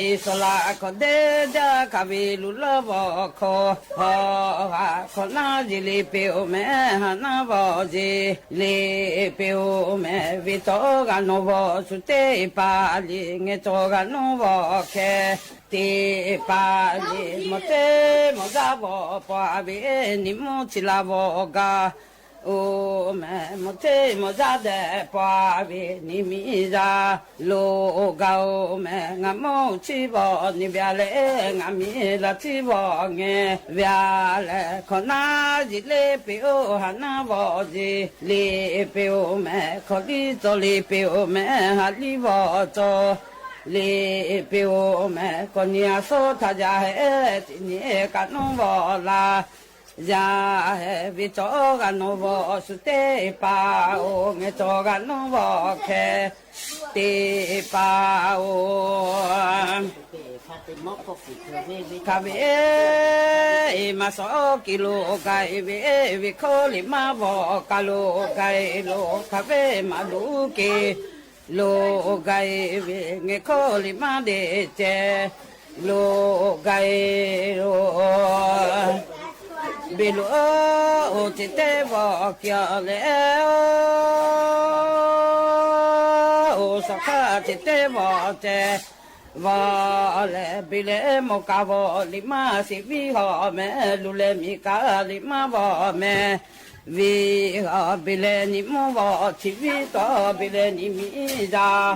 e saˍ laꞈ hkawꞈ deˇ jaˇ, hk'aˬ ve luˬ laˇ vawˬ hkawꞈ hawˉ haꞈ hkawꞈ naˉ yeˬ le peˇ-oˬ mehˍ. Haˍ naˉ vawˬ yeˬ le peˇ-oˬ mehˍ. Viˉ cawˇ g'a nawˬ vawˬ suh teˇ hpaˍ le, ngaˬ cawˇ g'a nawˬ vawˬ hkeh teˇ hpaˍ le. Mawˬ teˇ mawˬ yaˇ vawˬ paw a ve, niꞈ mvuhˇ chi la vawˬ gaˇ-oˬ mehˍ. Mawˬ teˇ mawˬ yaˇ dehꞈ paw a ve, niꞈ miˬ yaˇ lo gaˇ-oˬ mehˍ. Ngaˬ mawˇ chiˇ vawˬ niꞈ ve a leh, ngaˬ miˬ la chiˇ vawˬ ngeh ve a leh, hkawꞈ naˉ yeˬ le peˇ-oˬ, haˍ naˉ vawˬ yeˬ le peˇ-oˬ mehˍ. Hkawꞈ liˇ cawˬ le peˇ-oˬ mehˍ, haˍ liˇ vawˬ cawˬ le peˇ-oˬ mehˍ. Kawꞈ nyi a sawˉ htaꞈ yaˇ heh teꞈ nyi kaꞈ nawˉ vawˬ la yaˇ heh. Viˉ cawˇ g'a nawˬ vawˬ suh teˇ hpaˍ-oˬ, ngaˬ cawˇ g'a nawˬ vawˬ hkeh teˇ hpaˍ-oˬ. Hk'aˬ ve maˇ sawˉ kiˬ lo gaˬ e ve, ve hkawˇ liꞈ maˇ vawˬ kaˬ lo gaˬ e lo, hk'aˬ ve maˇ luˬ kiˬ lo gaˬ e ve, ngaˬ hkawˇ liꞈ maˇ deꞈ ceh lo gaˬ e lo, beˬ lo oˇ ceˬ teˇ vawˬ kiˬ leh, oˇ shaˍ hkaˇ ceˬ teˇ vawˬ ceh vawˬ leh, beˬ leh mawˬ kaꞈ vawˬ liꞈ maˇ shiˍ viˉ hawˬ mehˍ. Luˬ leh miˬ kaꞈ liꞈ maˇ vawˬ mehˍ. Viˉ hawˬ beˬ leh niꞈ mvuhˇ vawˬ chi viˉ tawˇ, beˬ leh niꞈ miˬ yaˇ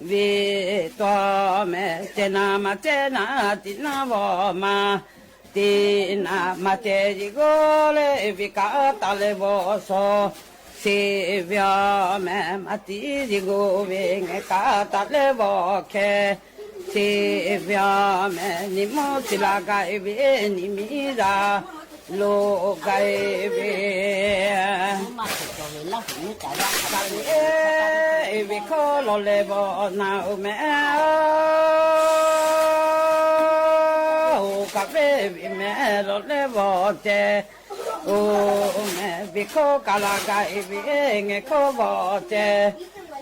viˉ tawˇ mehˍ. Ceh naˍ maˇ ceh naˍ tiꞈ naˉ vawˬ maˇ tiꞈ naˍ maˇ ceh yeˬ g'awˇ leh, viˉ kaꞈ taˍ leh vawˬ shaw sheˍ ve awˬ mehˍ. Maˇ tiꞈ yeˬ g'awˇ ve ngaˬ kaꞈ taˍ leh vawˬ hkeh sheˍ ve awˬ mehˍ. Niꞈ mvuhˇ chi la gaˬ e ve, niꞈ miˬ yaˇ lo gaˬ e ve, taˍ ve e ve hkawˇ lawˬ leh vawˬ naˍ-oˬ mehˍ. Oˇ kaꞈ ve ve mehˍ lawˬ leh vawˬ ceh, oˇ mehˍ ve hkawˇ kaˬ la gaˬ e ve, ngaˬ hkawˇ vawˬ ceh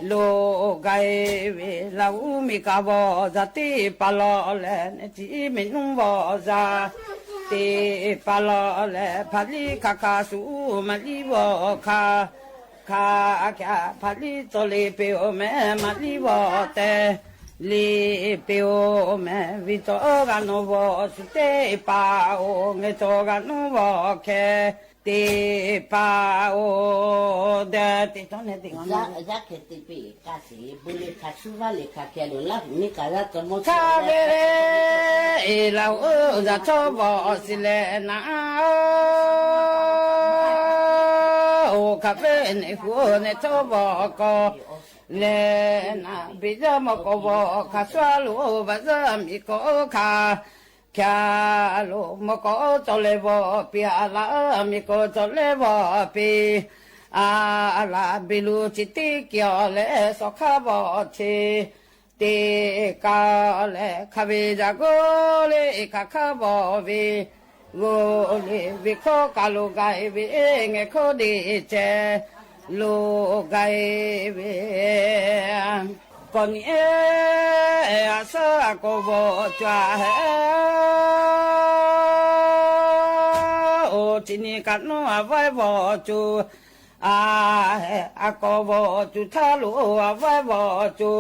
Loꞈ ga-e ve Laˇ huˍ miˬ kaˍ vawˬ zaˬ teˇ hpaˍ lawˬ leh, neˇ chi miˬ nuˇ vawˬ zaˬ teˇ hpaˍ lawˬ leh, hpaˍ liˇ hk'aˬ hk'aˬ shuˍ maˇ liˇ vawˬ hk'aˬ hk'aˬ, hpaˍ liˇ tawˇ le piˇ-oˬ mehˍ, maˇ liˇ vawˬ te le piˇ-oˬ mehˍ. Viˇ cawˬ g'a nuˇ vawˬ shu teˇ hpaˍ-oˬ, ngeh cawˬ g'a nuˇ vawˬ hkeh teˇ hpaˍ-oˬ, deh teˇ cawˬ neh teˇ g'a hk'aˬ ve, Laˇ huˍ miˬ kaˍ yaˇ cawˬ mawˇ hk'aˬ ve, Laˇ huˍ yaˇ cawˬ vawˬ shiˍ leh naˍ, oˇ hk'aˬ ve neˇ hu neˇ cawˬ vawˬ k'aw leh naˍ, biˇ yaˇ mawˇ k'aw vawˬ hk'aˬ shuˍ lo vaꞈ yaˇ miˬ k'aw hk'aˬ hk'aˬ lo mawˇ k'aw cawˬ leh vawˬ piˇ, a laˇ miˬ k'aw cawˬ leh vawˬ piˇ, a laˇ biˇ lo chi teˇ kehˬ leh, sawˍ hk'aˇ vawˬ chi teˇ kaꞈ leh, hk'aˬ ve yaꞈ g'awˇ le hk'aˬ hk'aˇ vawˬ ve g'awˇ le, ve hkawˇ kaˬ lo gaˬ-e ve, ngeh hkawˇ deˇ ceh lo gaˬ-e ve, kawꞈ nyi-e, a shaˉ a k'aw vawˬ co a heh, oˇ chi nyi kaꞈ nawˉ a vaiˉ vawˬ co a heh, a k'aw vawˬ co htaˇ lo a vaiˉ vawˬ co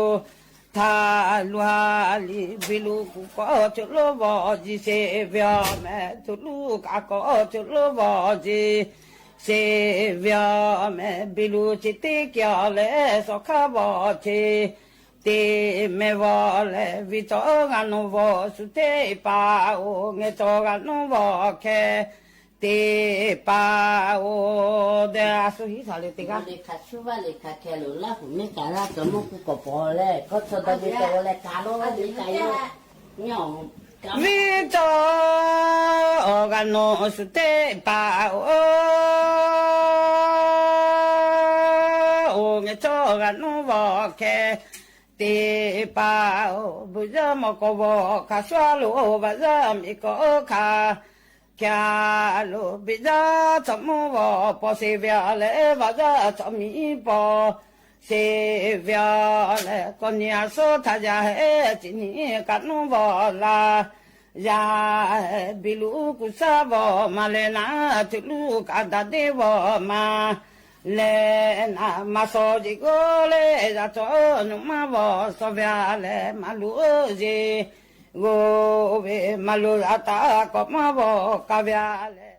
htaˇ, luˬ ha liˇ biˇ lo kuˬ k'aw co lo vawˬ jiˇ sheˍ ve-oˬ mehˍ, co lo kaꞈ k'aw co lo vawˬ jiˇ sheˍ ve-oˬ mehˍ. Biˇ lo chi teˇ kehˬ leh, sawˍ hk'aˇ vawˬ chi teˇ meh vawˬ leh, viˇ cawˬ g'a nuˇ vawˬ shu teˇ hpaˍ-oˬ, ngeh cawˬ g'a nuˇ vawˬ hkeh teˇ hpaˍ-oˬ, deh a shu hiˉ shaˍ le teˇ g'aˇ, hk'aˬ shuˍ vaˇ le hk'aˬ hkeh lo Laˇ huˍ miˬ kaˍ yaˇ cawˬ mawˇ hk'aˬ k'awꞈ pawˬ leh, kawˇ chaw daꞈ ve taw leh kaꞈ lo le kaꞈ yoˬ. Viˇ cawˬ g'a nuˇ shu teˇ hpaˍ-oˬ, oˇ ngeh cawˬ g'a nuˇ vawˬ hkeh teˇ hpaˍ-oˬ, buˬ yaˇ mawˇ k'aw vawˬ hk'aˬ shuˍ lo vaꞈ yaˇ miˬ k'aw hk'aˬ hk'aˬ lo, biˇ yaˇ cawˬ mawˇ vawˬ paw sheˍ ve-oˬ leh, vaꞈ yaˇ cawˬ miˬ paw sheˍ ve-oˬ leh, kawꞈ nyi a shaˉ htaꞈ yaˇ heh chi nyi kaꞈ nuˇ vawˬ laˇ yaˇ, biˇ lo kuˬ shaˉ vawˬ maˇ leh naˍ, co lo kaꞈ daꞈ deˇ vawˬ maˇ leh naˍ, maˇ shaw jeˬ g'awˇ leh yaˇ cawˬ nuˇ maˇ vawˬ shaw ve-a leh, maˇ lo jeˬ g'awˇ ve maˇ lo a taꞈ k'awꞈ maˇ vawˬ k'ai ve-a leh,